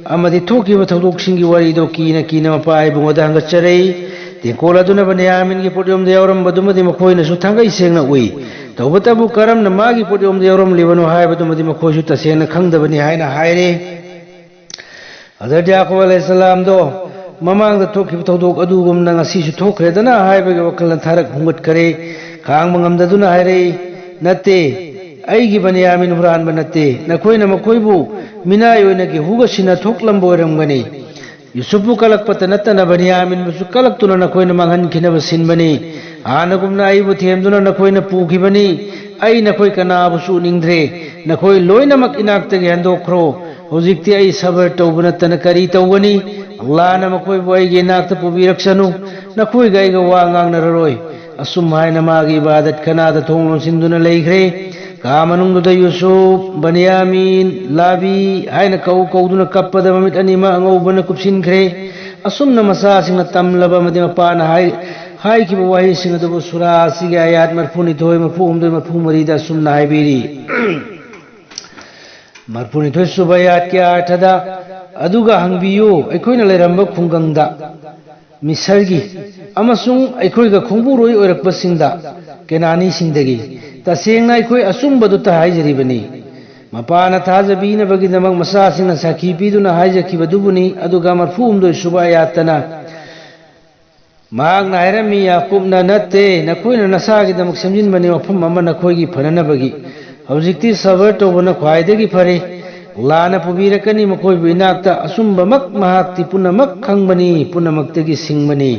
ꯑꯃꯗꯤ ꯊꯣꯛꯈꯤꯕ ꯊꯧꯗꯣꯛꯁꯤꯡꯒꯤ ꯋꯥꯔꯤꯗꯨ ꯀꯤꯅ ꯀꯤꯅ ꯃꯄꯥ ꯏꯕꯨꯡꯉꯣꯗ ꯍꯪꯒꯠꯆꯔꯛꯏ꯫ ꯇꯦꯡꯀꯣꯠ ꯑꯗꯨꯅ ꯕꯅꯌꯥꯃꯤꯟꯒꯤ ꯄꯣꯠꯌꯣꯝꯗ ꯌꯥꯎꯔꯝꯕꯗꯨꯃꯗꯤ ꯃꯈꯣꯏꯅꯁꯨ ꯊꯥꯡꯒꯩ ꯁꯦꯡꯅ ꯎꯏ꯫ ꯇꯧꯕꯇꯕꯨ ꯀꯔꯝꯅ ꯃꯥꯒꯤ ꯄꯣꯠꯌꯣꯝꯗ ꯌꯥꯎꯔꯝꯂꯤꯕꯅꯣ ꯍꯥꯏꯕꯗꯨꯃꯗꯤ ꯃꯈꯣꯏꯁꯨ ꯇꯁꯦꯡꯅ ꯈꯪꯗꯕꯅꯤ ꯍꯥꯏꯅ ꯍꯥꯏꯔꯦ꯫ ꯍꯖꯔꯠ ꯌꯥꯀꯨꯕ ꯑꯂꯩꯍꯤꯁꯁꯂꯥꯝꯗꯣ ꯃꯃꯥꯡꯗ ꯊꯣꯛꯈꯤꯕ ꯊꯧꯗꯣꯛ ꯑꯗꯨꯒꯨꯝꯅ ꯉꯁꯤꯁꯨ ꯊꯣꯛꯈ꯭ꯔꯦꯗꯅ ꯍꯥꯏꯕꯒꯤ ꯋꯥꯈꯜꯅ ꯊꯥꯔꯛ ꯍꯨꯡꯒꯠꯈꯔꯦ꯫ ꯈꯥꯡꯕ ꯉꯝꯗꯗꯨꯅ ꯍꯥꯏꯔꯛꯏ, "ꯅꯠꯇꯦ, ꯑꯩꯒꯤ ꯕꯅꯤꯌꯥꯃꯤꯟ ꯍꯨꯔꯥꯟꯕ ꯅꯠꯇꯦ꯫ ꯅꯈꯣꯏꯅ ꯃꯈꯣꯏꯕꯨ ꯃꯤꯅꯥꯏ ꯑꯣꯏꯅ ꯒꯦꯍꯨꯒ ꯁꯤꯟꯅ ꯊꯣꯛꯂꯝꯕ ꯑꯣꯏꯔꯝꯒꯅꯤ꯫ ꯌꯨꯁꯨꯞꯄꯨ ꯀꯂꯛꯄꯇ ꯅꯠꯇꯅ ꯕꯅꯤꯌꯥꯃꯤꯟꯕꯨꯁꯨ ꯀꯂꯛꯇꯨꯅ ꯅꯈꯣꯏꯅ ꯃꯥꯡꯍꯟꯈꯤꯅꯕ ꯁꯤꯟꯕꯅꯤ꯫ ꯍꯥꯟꯅꯒꯨꯝꯅ ꯑꯩꯕꯨ ꯊꯦꯝꯗꯨꯅ ꯅꯈꯣꯏꯅ ꯄꯨꯈꯤꯕꯅꯤ꯫ ꯑꯩ ꯅꯈꯣꯏ ꯀꯅꯥꯕꯨꯁꯨ ꯎꯅꯤꯡꯗ꯭ꯔꯦ꯫ ꯅꯈꯣꯏ ꯂꯣꯏꯅꯃꯛ ꯏꯅꯥꯛꯇꯒꯤ ꯍꯟꯗꯣꯛꯈ꯭ꯔꯣ꯫ ꯍꯧꯖꯤꯛꯇꯤ ꯑꯩ ꯁꯕꯔ ꯇꯧꯕ ꯅꯠꯇꯅ ꯀꯔꯤ ꯇꯧꯒꯅꯤ? ꯑꯜꯂꯥꯍꯅ ꯃꯈꯣꯏꯕꯨ ꯑꯩꯒꯤ ꯏꯅꯥꯛꯇ ꯄꯨꯕꯤꯔꯛꯁꯅꯨ꯫ ꯅꯈꯣꯏꯒ ꯑꯩꯒ ꯋꯥ ꯉꯥꯡꯅꯔꯔꯣꯏ꯫" ꯑꯁꯨꯝ ꯍꯥꯏꯅ ꯃꯥꯒꯤ ꯏꯕꯥꯗꯠ ꯈꯅꯥꯗ ꯊꯣꯡ ꯂꯣꯟꯁꯤꯟꯗꯨꯅ ꯂꯩꯈ꯭ꯔꯦ꯫ ꯀꯥ ꯃꯅꯨꯡꯗꯨꯗ ꯌꯨꯁꯨꯞ, ꯕꯅꯤꯌꯥꯃꯤꯟ, ꯂꯥꯕꯤ ꯍꯥꯏꯅ ꯀꯧ ꯀꯧꯗꯨꯅ ꯀꯞꯄꯗ ꯃꯃꯤꯠ ꯑꯅꯤꯃꯛ ꯑꯉꯧꯕꯅ ꯀꯨꯞꯁꯤꯟꯈ꯭ꯔꯦ꯫ ꯑꯁꯨꯝꯅ ꯃꯆꯥꯁꯤꯡꯅ ꯇꯝꯂꯕ ꯑꯃꯗꯤ ꯃꯄꯥꯅ ꯍꯥꯏ-, ꯍꯥꯏꯈꯤꯕ ꯋꯥꯍꯩꯁꯤꯡ ꯑꯗꯨꯕꯨ ꯁꯨꯔꯥ ꯑꯁꯤꯒꯤ ꯑꯥꯌꯥꯠ ꯃꯔꯤꯐꯨꯅꯤꯊꯣꯏ, ꯃꯔꯤꯐꯨꯍꯨꯝꯗꯣꯏ, ꯃꯔꯤꯐꯨꯃꯔꯤꯗ ꯑꯁꯨꯝꯅ ꯍꯥꯏꯕꯤꯔꯤ꯫ ꯃꯔꯤꯐꯨꯅꯤꯊꯣꯏ ꯁꯨꯕ ꯑꯥꯌꯥꯠꯀꯤ ꯑꯥꯔꯊꯗ, "ꯑꯗꯨꯒ ꯍꯪꯕꯤꯌꯨ, ꯑꯩꯈꯣꯏꯅ ꯂꯩꯔꯝꯕ ꯈꯨꯡꯒꯪꯗ, ꯃꯤꯁꯔꯒꯤ ꯑꯃꯁꯨꯡ ꯑꯩꯈꯣꯏꯒ ꯈꯣꯡꯕꯨꯔꯣꯏ ꯑꯣꯏꯔꯛꯄꯁꯤꯡꯗ, ꯀꯦꯅꯥꯅꯤꯁꯤꯡꯗꯒꯤ, ꯇꯁꯦꯡꯅ ꯑꯩꯈꯣꯏ ꯑꯆꯨꯝꯕꯗꯨꯇ ꯍꯥꯏꯖꯔꯤꯕꯅꯤ꯫ ꯃꯄꯥꯅ ꯊꯥꯖꯕꯤꯅꯕꯒꯤꯗꯃꯛ ꯃꯆꯥꯁꯤꯡꯅ ꯁꯥꯈꯤ ꯄꯤꯗꯨꯅ ꯍꯥꯏꯖꯈꯤꯕꯗꯨꯕꯨꯅꯤ꯫" ꯑꯗꯨꯒ ꯃꯔꯤꯐꯨꯍꯨꯝꯗꯣꯏ ꯁꯨꯕ ꯑꯥꯌꯥꯠꯇꯅ, ꯃꯍꯥꯛꯅ ꯍꯥꯏꯔꯝꯃꯤ, ꯌꯥꯀꯨꯕꯅ, "ꯅꯠꯇꯦ, ꯅꯈꯣꯏꯅ ꯅꯁꯥꯒꯤꯗꯃꯛ ꯁꯦꯝꯖꯤꯟꯕꯅꯤ, ꯃꯐꯝ ꯑꯃ ꯅꯈꯣꯏꯒꯤ ꯐꯅꯅꯕꯒꯤ꯫ ꯍꯧꯖꯤꯛꯇꯤ ꯁꯕꯔ ꯇꯧꯕꯅ ꯈ꯭ꯋꯥꯏꯗꯒꯤ ꯐꯔꯦ꯫ ꯑꯜꯂꯥꯍꯅ ꯄꯨꯕꯤꯔꯛꯀꯅꯤ ꯃꯈꯣꯏꯕꯨ ꯏꯅꯥꯛꯇ꯫ ꯑꯆꯨꯝꯕꯃꯛ ꯃꯍꯥꯛꯇꯤ ꯄꯨꯝꯅꯃꯛ ꯈꯪꯕꯅꯤ, ꯄꯨꯝꯅꯃꯛꯇꯒꯤ ꯁꯤꯡꯕꯅꯤ꯫"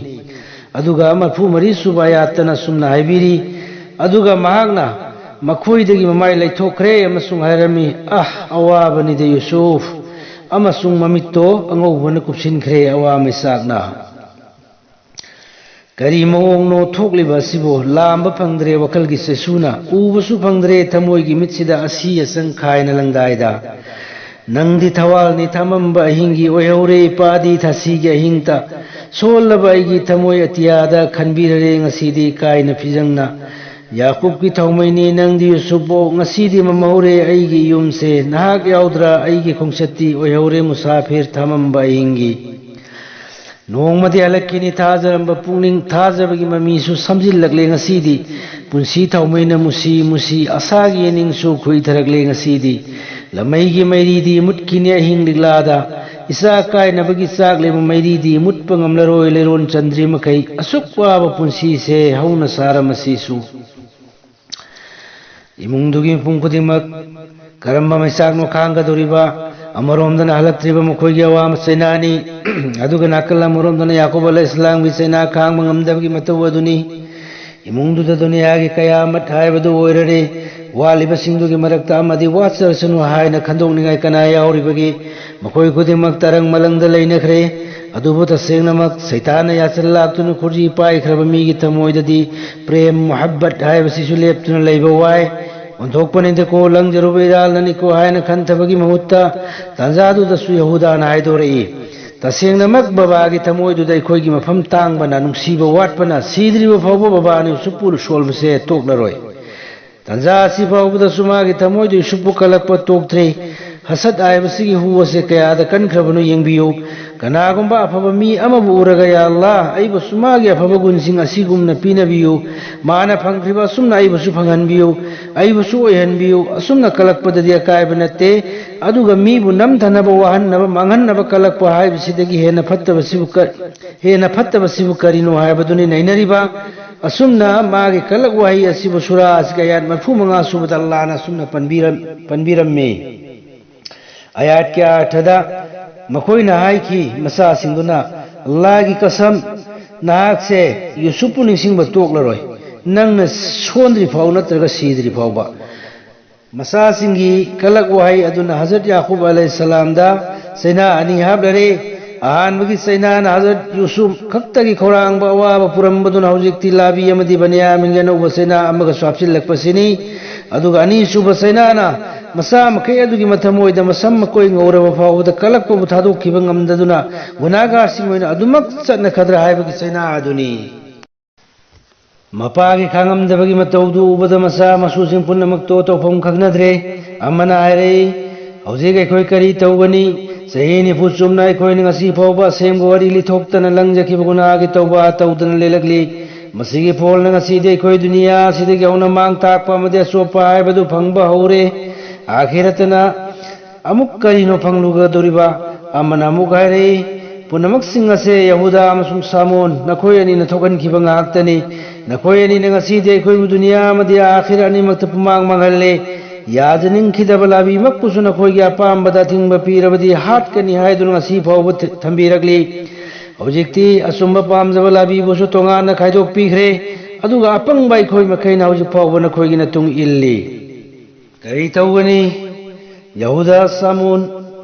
ꯑꯗꯨꯒ ꯃꯔꯤꯐꯨꯃꯔꯤ ꯁꯨꯕ ꯑꯥꯌꯥꯠꯇꯅ ꯁꯨꯝꯅ ꯍꯥꯏꯕꯤꯔꯤ, ꯑꯗꯨꯒ ꯃꯍꯥꯛꯅ ꯃꯈꯣꯏꯗꯒꯤ ꯃꯃꯥꯏ ꯂꯩꯊꯣꯛꯈ꯭ꯔꯦ ꯑꯃꯁꯨꯡ ꯍꯥꯏꯔꯝꯃꯤ, "ꯑꯍ, ꯑꯋꯥꯕꯅꯤꯗ ꯌꯨꯁꯨꯐ!" ꯑꯃꯁꯨꯡ ꯃꯃꯤꯠꯇꯣ ꯑꯉꯧꯕꯅ ꯀꯨꯞꯁꯤꯟꯈ꯭ꯔꯦ꯫ ꯑꯋꯥ ꯃꯩꯆꯥꯛꯅ ꯀꯔꯤ ꯃꯑꯣꯡꯅꯣ ꯊꯣꯛꯂꯤꯕ ꯑꯁꯤꯕꯨ? ꯂꯥꯝꯕ ꯐꯪꯗ꯭ꯔꯦ ꯋꯥꯈꯜꯒꯤ ꯆꯩꯁꯨꯅ, ꯎꯕꯁꯨ ꯐꯪꯗ꯭ꯔꯦ ꯊꯃꯣꯏꯒꯤ ꯃꯤꯠꯁꯤꯗ ꯑꯁꯤ ꯑꯁꯪ ꯈꯥꯏꯅ ꯂꯪꯗꯥꯏꯗ꯫ ꯅꯪꯗꯤ ꯊꯋꯥꯜꯅꯤ ꯊꯥꯃꯝꯕ ꯑꯍꯤꯡꯒꯤ ꯑꯣꯏꯍꯧꯔꯦ, ꯏꯄꯥꯗꯤ ꯊꯥꯁꯤꯒꯤ ꯑꯍꯤꯡꯇ꯫ ꯁꯣꯜꯂꯕ ꯑꯩꯒꯤ ꯊꯃꯣꯏ ꯑꯇꯤꯌꯥꯗ ꯈꯟꯕꯤꯔꯔꯦ ꯉꯁꯤꯗꯤ ꯀꯥꯏꯅ ꯐꯤꯖꯪꯅ꯫ ꯌꯥꯀꯨꯕꯀꯤ ꯊꯥꯎꯃꯩꯅꯤ ꯅꯪꯗꯤ ꯌꯨꯁꯨꯞꯄꯣ, ꯉꯁꯤꯗꯤ ꯃꯝꯍꯧꯔꯦ ꯑꯩꯒꯤ ꯌꯨꯝꯁꯦ꯫ ꯅꯍꯥꯛ ꯌꯥꯎꯗ꯭ꯔꯥ ꯑꯩꯒꯤ ꯈꯣꯡꯆꯠꯇꯤ ꯑꯣꯏꯍꯧꯔꯦ ꯃꯨꯁꯥꯐꯤꯔ ꯊꯥꯃꯝꯕ ꯑꯍꯤꯡꯒꯤ꯫ ꯅꯣꯡꯃꯗꯤ ꯍꯜꯂꯛꯈꯤꯅꯤ ꯊꯥꯖꯔꯝꯕ ꯄꯨꯛꯅꯤꯡ, ꯊꯥꯖꯕꯒꯤ ꯃꯃꯤꯁꯨ ꯁꯝꯖꯤꯜꯂꯛꯂꯦ ꯉꯁꯤꯗꯤ꯫ ꯄꯨꯟꯁꯤ ꯊꯥꯎꯃꯩꯅ ꯃꯨꯁꯤ ꯃꯨꯁꯤ, ꯑꯁꯥꯒꯤ ꯌꯦꯅꯤꯡꯁꯨ ꯈꯨꯏꯊꯔꯛꯂꯦ ꯉꯁꯤꯗꯤ꯫ ꯂꯃꯩꯒꯤ ꯃꯩꯔꯤꯗꯤ ꯃꯨꯠꯈꯤꯅꯤ ꯑꯍꯤꯡ ꯂꯤꯛꯂꯥꯗ꯫ ꯏꯆꯥ ꯀꯥꯏꯅꯕꯒꯤ ꯆꯥꯛꯂꯦꯕ ꯃꯩꯔꯤꯗꯤ ꯃꯨꯠꯄ ꯉꯝꯂꯔꯣꯏ ꯂꯩꯔꯣꯟ ꯆꯟꯗ꯭ꯔꯤ ꯃꯈꯩ꯫ ꯑꯁꯨꯛ ꯋꯥꯕ ꯄꯨꯟꯁꯤꯁꯦ ꯍꯧꯅ ꯁꯥꯔ ꯃꯁꯤꯁꯨ꯫ ꯏꯃꯨꯡꯗꯨꯒꯤ ꯃꯤꯄꯨꯝ ꯈꯨꯗꯤꯡꯃꯛ ꯀꯔꯝꯕ ꯃꯩꯆꯥꯛꯅꯣ ꯈꯥꯡꯒꯗꯧꯔꯤꯕ? ꯑꯃꯔꯣꯝꯗꯅ ꯍꯜꯂꯛꯇ꯭ꯔꯤꯕ ꯃꯈꯣꯏꯒꯤ ꯑꯋꯥꯕ ꯆꯩꯅꯥꯅꯤ, ꯑꯗꯨꯒ ꯅꯥꯀꯜ ꯑꯃꯔꯣꯝꯗꯅ ꯌꯥꯀꯣꯕ ꯑꯂꯩꯍꯤꯁꯂꯥꯝꯒꯤ ꯆꯩꯅꯥ ꯈꯥꯡꯕ ꯉꯝꯗꯕꯒꯤ ꯃꯇꯧ ꯑꯗꯨꯅꯤ꯫ ꯏꯃꯨꯡꯗꯨꯗ ꯗꯨꯅꯤꯌꯥꯒꯤ ꯀꯌꯥꯃꯠ ꯍꯥꯏꯕꯗꯨ ꯑꯣꯏꯔꯔꯦ꯫ ꯋꯥꯠꯂꯤꯕꯁꯤꯡꯗꯨꯒꯤ ꯃꯔꯛꯇ ꯑꯃꯗꯤ ꯋꯥꯠꯆꯔꯁꯅꯨ ꯍꯥꯏꯅ ꯈꯟꯗꯣꯛꯅꯤꯡꯉꯥꯏ ꯀꯅꯥ ꯌꯥꯎꯔꯤꯕꯒꯦ? ꯃꯈꯣꯏ ꯈꯨꯗꯤꯡꯃꯛ ꯇꯔꯪ ꯃꯂꯪꯗ ꯂꯩꯅꯈ꯭ꯔꯦ꯫ ꯑꯗꯨꯕꯨ ꯇꯁꯦꯡꯅꯃꯛ ꯁꯩꯇꯥꯟꯅ ꯌꯥꯁꯤꯜ ꯂꯥꯛꯇꯨꯅ ꯈꯨꯔꯖꯤ ꯄꯥꯏꯈ꯭ꯔꯕ ꯃꯤꯒꯤ ꯊꯃꯣꯏꯗꯗꯤ ꯄ꯭ꯔꯦꯝ ꯃꯨꯍꯕꯠ ꯍꯥꯏꯕꯁꯤꯁꯨ ꯂꯦꯞꯇꯨꯅ ꯂꯩꯕ ꯋꯥꯏ꯫ ꯑꯣꯟꯊꯣꯛꯄꯅꯤꯗꯀꯣ, ꯂꯪꯖꯔꯨꯕ ꯏꯔꯥꯜꯅꯅꯤꯀꯣ ꯍꯥꯏꯅ ꯈꯟꯊꯕꯒꯤ ꯃꯍꯨꯠꯇ ꯇꯥꯟꯖꯥꯗꯨꯗꯁꯨ ꯌꯍꯨꯗꯥꯅ ꯍꯥꯏꯗꯣꯔꯛꯏ, "ꯇꯁꯦꯡꯅꯃꯛ ꯕꯕꯥꯒꯤ ꯊꯃꯣꯏꯗꯨꯗ ꯑꯩꯈꯣꯏꯒꯤ ꯃꯐꯝ ꯇꯥꯡꯕꯅ, ꯅꯨꯡꯁꯤꯕ ꯋꯥꯠꯄꯅ ꯁꯤꯗ꯭ꯔꯤꯕ ꯐꯥꯎꯕ ꯕꯕꯥꯅ ꯌꯨꯁꯨꯞꯄꯨ ꯁꯣꯜꯕꯁꯦ ꯇꯣꯛꯂꯔꯣꯏ"꯫ ꯇꯥꯟꯖꯥ ꯑꯁꯤ ꯐꯥꯎꯕꯗꯁꯨ ꯃꯥꯒꯤ ꯊꯃꯣꯏꯗ ꯌꯨꯁꯨꯞꯄꯨ ꯀꯜꯂꯛꯄ ꯇꯣꯛꯇ꯭ꯔꯤ꯫ ꯍꯁꯠ ꯍꯥꯏꯕꯁꯤꯒꯤ ꯍꯨ ꯑꯁꯦ ꯀꯌꯥꯗ ꯀꯟꯈ꯭ꯔꯕꯅꯣ ꯌꯦꯡꯕꯤꯌꯨ꯫ ꯀꯅꯥꯒꯨꯝꯕ ꯑꯐꯕ ꯃꯤ ꯑꯃꯕꯨ ꯎꯔꯒ, "ꯌꯥ ꯑꯜꯂꯥꯍ, ꯑꯩꯕꯨꯁꯨ ꯃꯥꯒꯤ ꯑꯐꯕ ꯒꯨꯟꯁꯤꯡ ꯑꯁꯤꯒꯨꯝꯅ ꯄꯤꯅꯕꯤꯌꯨ, ꯃꯥꯅ ꯐꯪꯈ꯭ꯔꯤꯕ ꯑꯁꯨꯝꯅ ꯑꯩꯕꯨꯁꯨ ꯐꯪꯍꯟꯕꯤꯌꯨ, ꯑꯩꯕꯨꯁꯨ ꯑꯣꯏꯍꯟꯕꯤꯌꯨ", ꯑꯁꯨꯝꯅ ꯀꯜꯂꯛꯄꯗꯗꯤ ꯑꯀꯥꯏꯕ ꯅꯠꯇꯦ꯫ ꯑꯗꯨꯒ ꯃꯤꯕꯨ ꯅꯝꯊꯅꯕ, ꯋꯥꯍꯟꯅꯕ, ꯃꯥꯡꯍꯟꯅꯕ ꯀꯜꯂꯛꯄ ꯍꯥꯏꯕꯁꯤꯗꯒꯤ ꯍꯦꯟꯅ ꯐꯠꯇꯕꯁꯤꯕꯨ ꯀ-, ꯍꯦꯟꯅ ꯐꯠꯇꯕꯁꯤꯕꯨ ꯀꯔꯤꯅꯣ ꯍꯥꯏꯕꯗꯨꯅꯤ ꯅꯩꯅꯔꯤꯕ꯫ ꯑꯁꯨꯝꯅ ꯃꯥꯒꯤ ꯀꯜꯂꯛ ꯋꯥꯍꯩ ꯑꯁꯤꯕꯨ ꯁꯨꯔꯥ ꯑꯁꯤꯒꯤ ꯑꯌꯥꯠ ꯃꯔꯤꯐꯨ ꯃꯉꯥ ꯁꯨꯕꯗ ꯑꯜꯂꯥꯍꯅ ꯑꯁꯨꯝꯅ ꯄꯟꯕꯤꯔꯝ-, ꯄꯟꯕꯤꯔꯝꯃꯤ꯫ ꯑꯌꯥꯠꯀꯤ ꯑꯔꯊꯗ ꯃꯈꯣꯏꯅ ꯍꯥꯏꯈꯤ, ꯃꯆꯥꯁꯤꯡꯗꯨꯅ, "ꯑꯜꯂꯥꯍꯒꯤ ꯀꯁꯝ, ꯅꯍꯥꯛꯁꯦ ꯌꯨꯁꯨꯞꯄꯨ ꯅꯤꯡꯁꯤꯡꯕ ꯇꯣꯛꯂꯔꯣꯏ꯫ ꯅꯪꯅ ꯁꯣꯟꯗ꯭ꯔꯤ ꯐꯥꯎ ꯅꯠꯇ꯭ꯔꯒ ꯁꯤꯗ꯭ꯔꯤ ꯐꯥꯎꯕ꯫ ꯃꯆꯥꯁꯤꯡꯒꯤ ꯀꯂꯛ ꯋꯥꯍꯩ ꯑꯗꯨꯅ ꯍꯖꯔꯠ ꯌꯥꯀꯨꯕ ꯑꯂꯩꯍꯤꯁꯁꯂꯥꯝꯗ ꯆꯩꯅꯥ ꯑꯅꯤ ꯍꯥꯞꯂꯔꯦ꯫ ꯑꯍꯥꯟꯕꯒꯤ ꯆꯩꯅꯥꯅ ꯍꯖꯔꯠ ꯌꯨꯁꯨꯞ ꯈꯛꯇꯒꯤ ꯈꯧꯔꯥꯡꯕ ꯑꯋꯥꯕ ꯄꯨꯔꯝꯕꯗꯨꯅ ꯍꯧꯖꯤꯛꯇꯤ ꯂꯥꯕꯤ ꯑꯃꯗꯤ ꯕꯅꯤꯌꯥꯃꯤꯟꯒꯤ ꯑꯅꯧꯕ ꯆꯩꯅꯥ ꯑꯃꯒꯁꯨ ꯍꯥꯞꯆꯤꯜꯂꯛꯄꯁꯤꯅꯤ꯫ ꯑꯗꯨꯒ ꯑꯅꯤꯁꯨꯕ ꯆꯩꯅꯥꯅ ꯃꯆꯥ ꯃꯈꯩ ꯑꯗꯨꯒꯤ ꯃꯊꯃꯣꯏꯗ ꯃꯁꯝ ꯃꯀꯣꯏ ꯉꯧꯔꯕ ꯐꯥꯎꯕꯗ ꯀꯂꯛꯄꯕꯨ ꯊꯥꯗꯣꯛꯈꯤꯕ ꯉꯝꯗꯗꯨꯅ ꯒꯨꯅꯥꯒꯥꯔꯁꯤꯡ ꯑꯣꯏꯅ ꯑꯗꯨꯃꯛ ꯆꯠꯅꯈꯗ꯭ꯔꯥ ꯍꯥꯏꯕꯒꯤ ꯆꯩꯅꯥ ꯑꯗꯨꯅꯤ꯫ ꯃꯄꯥꯒꯤ ꯈꯥꯡꯉꯝꯗꯕꯒꯤ ꯃꯇꯧꯗꯨ ꯎꯕꯗ ꯃꯆꯥ ꯃꯁꯨꯁꯤꯡ ꯄꯨꯝꯅꯃꯛꯇꯣ ꯇꯧꯐꯝ ꯈꯪꯅꯗ꯭ꯔꯦ꯫ ꯑꯃꯅ ꯍꯥꯏꯔꯛꯏ, "ꯍꯧꯖꯤꯛ ꯑꯩꯈꯣꯏ ꯀꯔꯤ ꯇꯧꯒꯅꯤ? ꯆꯍꯤ ꯅꯤꯐꯨ ꯆꯨꯞꯅ ꯑꯩꯈꯣꯏꯅ ꯉꯁꯤ ꯐꯥꯎꯕ ꯑꯁꯦꯡꯕ ꯋꯥꯔꯤ ꯂꯤꯊꯣꯛꯇꯅ ꯂꯪꯖꯈꯤꯕ ꯒꯨꯅꯥꯒꯤ ꯇꯧꯕ ꯇꯧꯗꯅ ꯂꯩꯔꯛꯂꯤ꯫ ꯃꯁꯤꯒꯤ ꯐꯣꯜꯅ ꯉꯁꯤꯗꯤ ꯑꯩꯈꯣꯏ ꯗꯨꯅꯤꯌꯥ ꯑꯁꯤꯗꯒꯤ ꯍꯧꯅ ꯃꯥꯡ ꯇꯥꯛꯄ ꯑꯃꯗꯤ ꯑꯆꯣꯞꯄ ꯍꯥꯏꯕꯗꯨ ꯐꯪꯕ ꯍꯧꯔꯦ꯫ ꯑꯥꯈꯤꯔꯠꯇꯅ ꯑꯃꯨꯛ ꯀꯔꯤꯅꯣ ꯐꯪꯂꯨꯒꯗꯧꯔꯤꯕ?" ꯑꯃꯅ ꯑꯃꯨꯛ ꯍꯥꯏꯔꯛꯏ, "ꯄꯨꯝꯅꯃꯛꯁꯤꯡ ꯑꯁꯦ ꯌꯍꯨꯗꯥ ꯑꯃꯁꯨꯡ ꯁꯥꯃꯣꯟ, ꯅꯈꯣꯏ ꯑꯅꯤꯅ ꯊꯣꯛꯍꯟꯈꯤꯕ ꯉꯥꯛꯇꯅꯤ꯫ ꯅꯈꯣꯏ ꯑꯅꯤꯅ ꯉꯁꯤꯗꯤ ꯑꯩꯈꯣꯏꯕꯨ ꯗꯨꯅꯤꯌꯥ ꯑꯃꯗꯤ ꯑꯥꯈꯤꯔ ꯑꯅꯤꯃꯛꯇ ꯄꯨꯃꯥꯡ ꯃꯥꯡꯍꯜꯂꯦ꯫ ꯌꯥꯖꯅꯤꯡꯈꯤꯗꯕ ꯂꯥꯕꯤꯃꯛꯄꯨꯁꯨ ꯅꯈꯣꯏꯒꯤ ꯑꯄꯥꯝꯕꯗ ꯑꯊꯤꯡꯕ ꯄꯤꯔꯕꯗꯤ ꯍꯥꯠꯀꯅꯤ ꯍꯥꯏꯗꯨꯅ ꯉꯁꯤ ꯐꯥꯎꯕ ꯊ-, ꯊꯝꯕꯤꯔꯛꯂꯤ꯫ ꯍꯧꯖꯤꯛꯇꯤ ꯑꯆꯨꯝꯕ ꯄꯥꯝꯖꯕ ꯂꯥꯕꯤꯕꯨꯁꯨ ꯇꯣꯉꯥꯟꯅ ꯈꯥꯏꯗꯣꯛꯄꯤꯈ꯭ꯔꯦ꯫ ꯑꯗꯨꯒ ꯑꯄꯪꯕ ꯑꯩꯈꯣꯏ ꯃꯈꯩꯅ ꯍꯧꯖꯤꯛ ꯐꯥꯎꯕ ꯅꯈꯣꯏꯒꯤ ꯃꯇꯨꯡ ꯏꯜꯂꯤ꯫ ꯀꯔꯤ ꯇꯧꯒꯅꯤ? ꯌꯍꯨꯗꯥ ꯁꯥꯃꯣꯟ,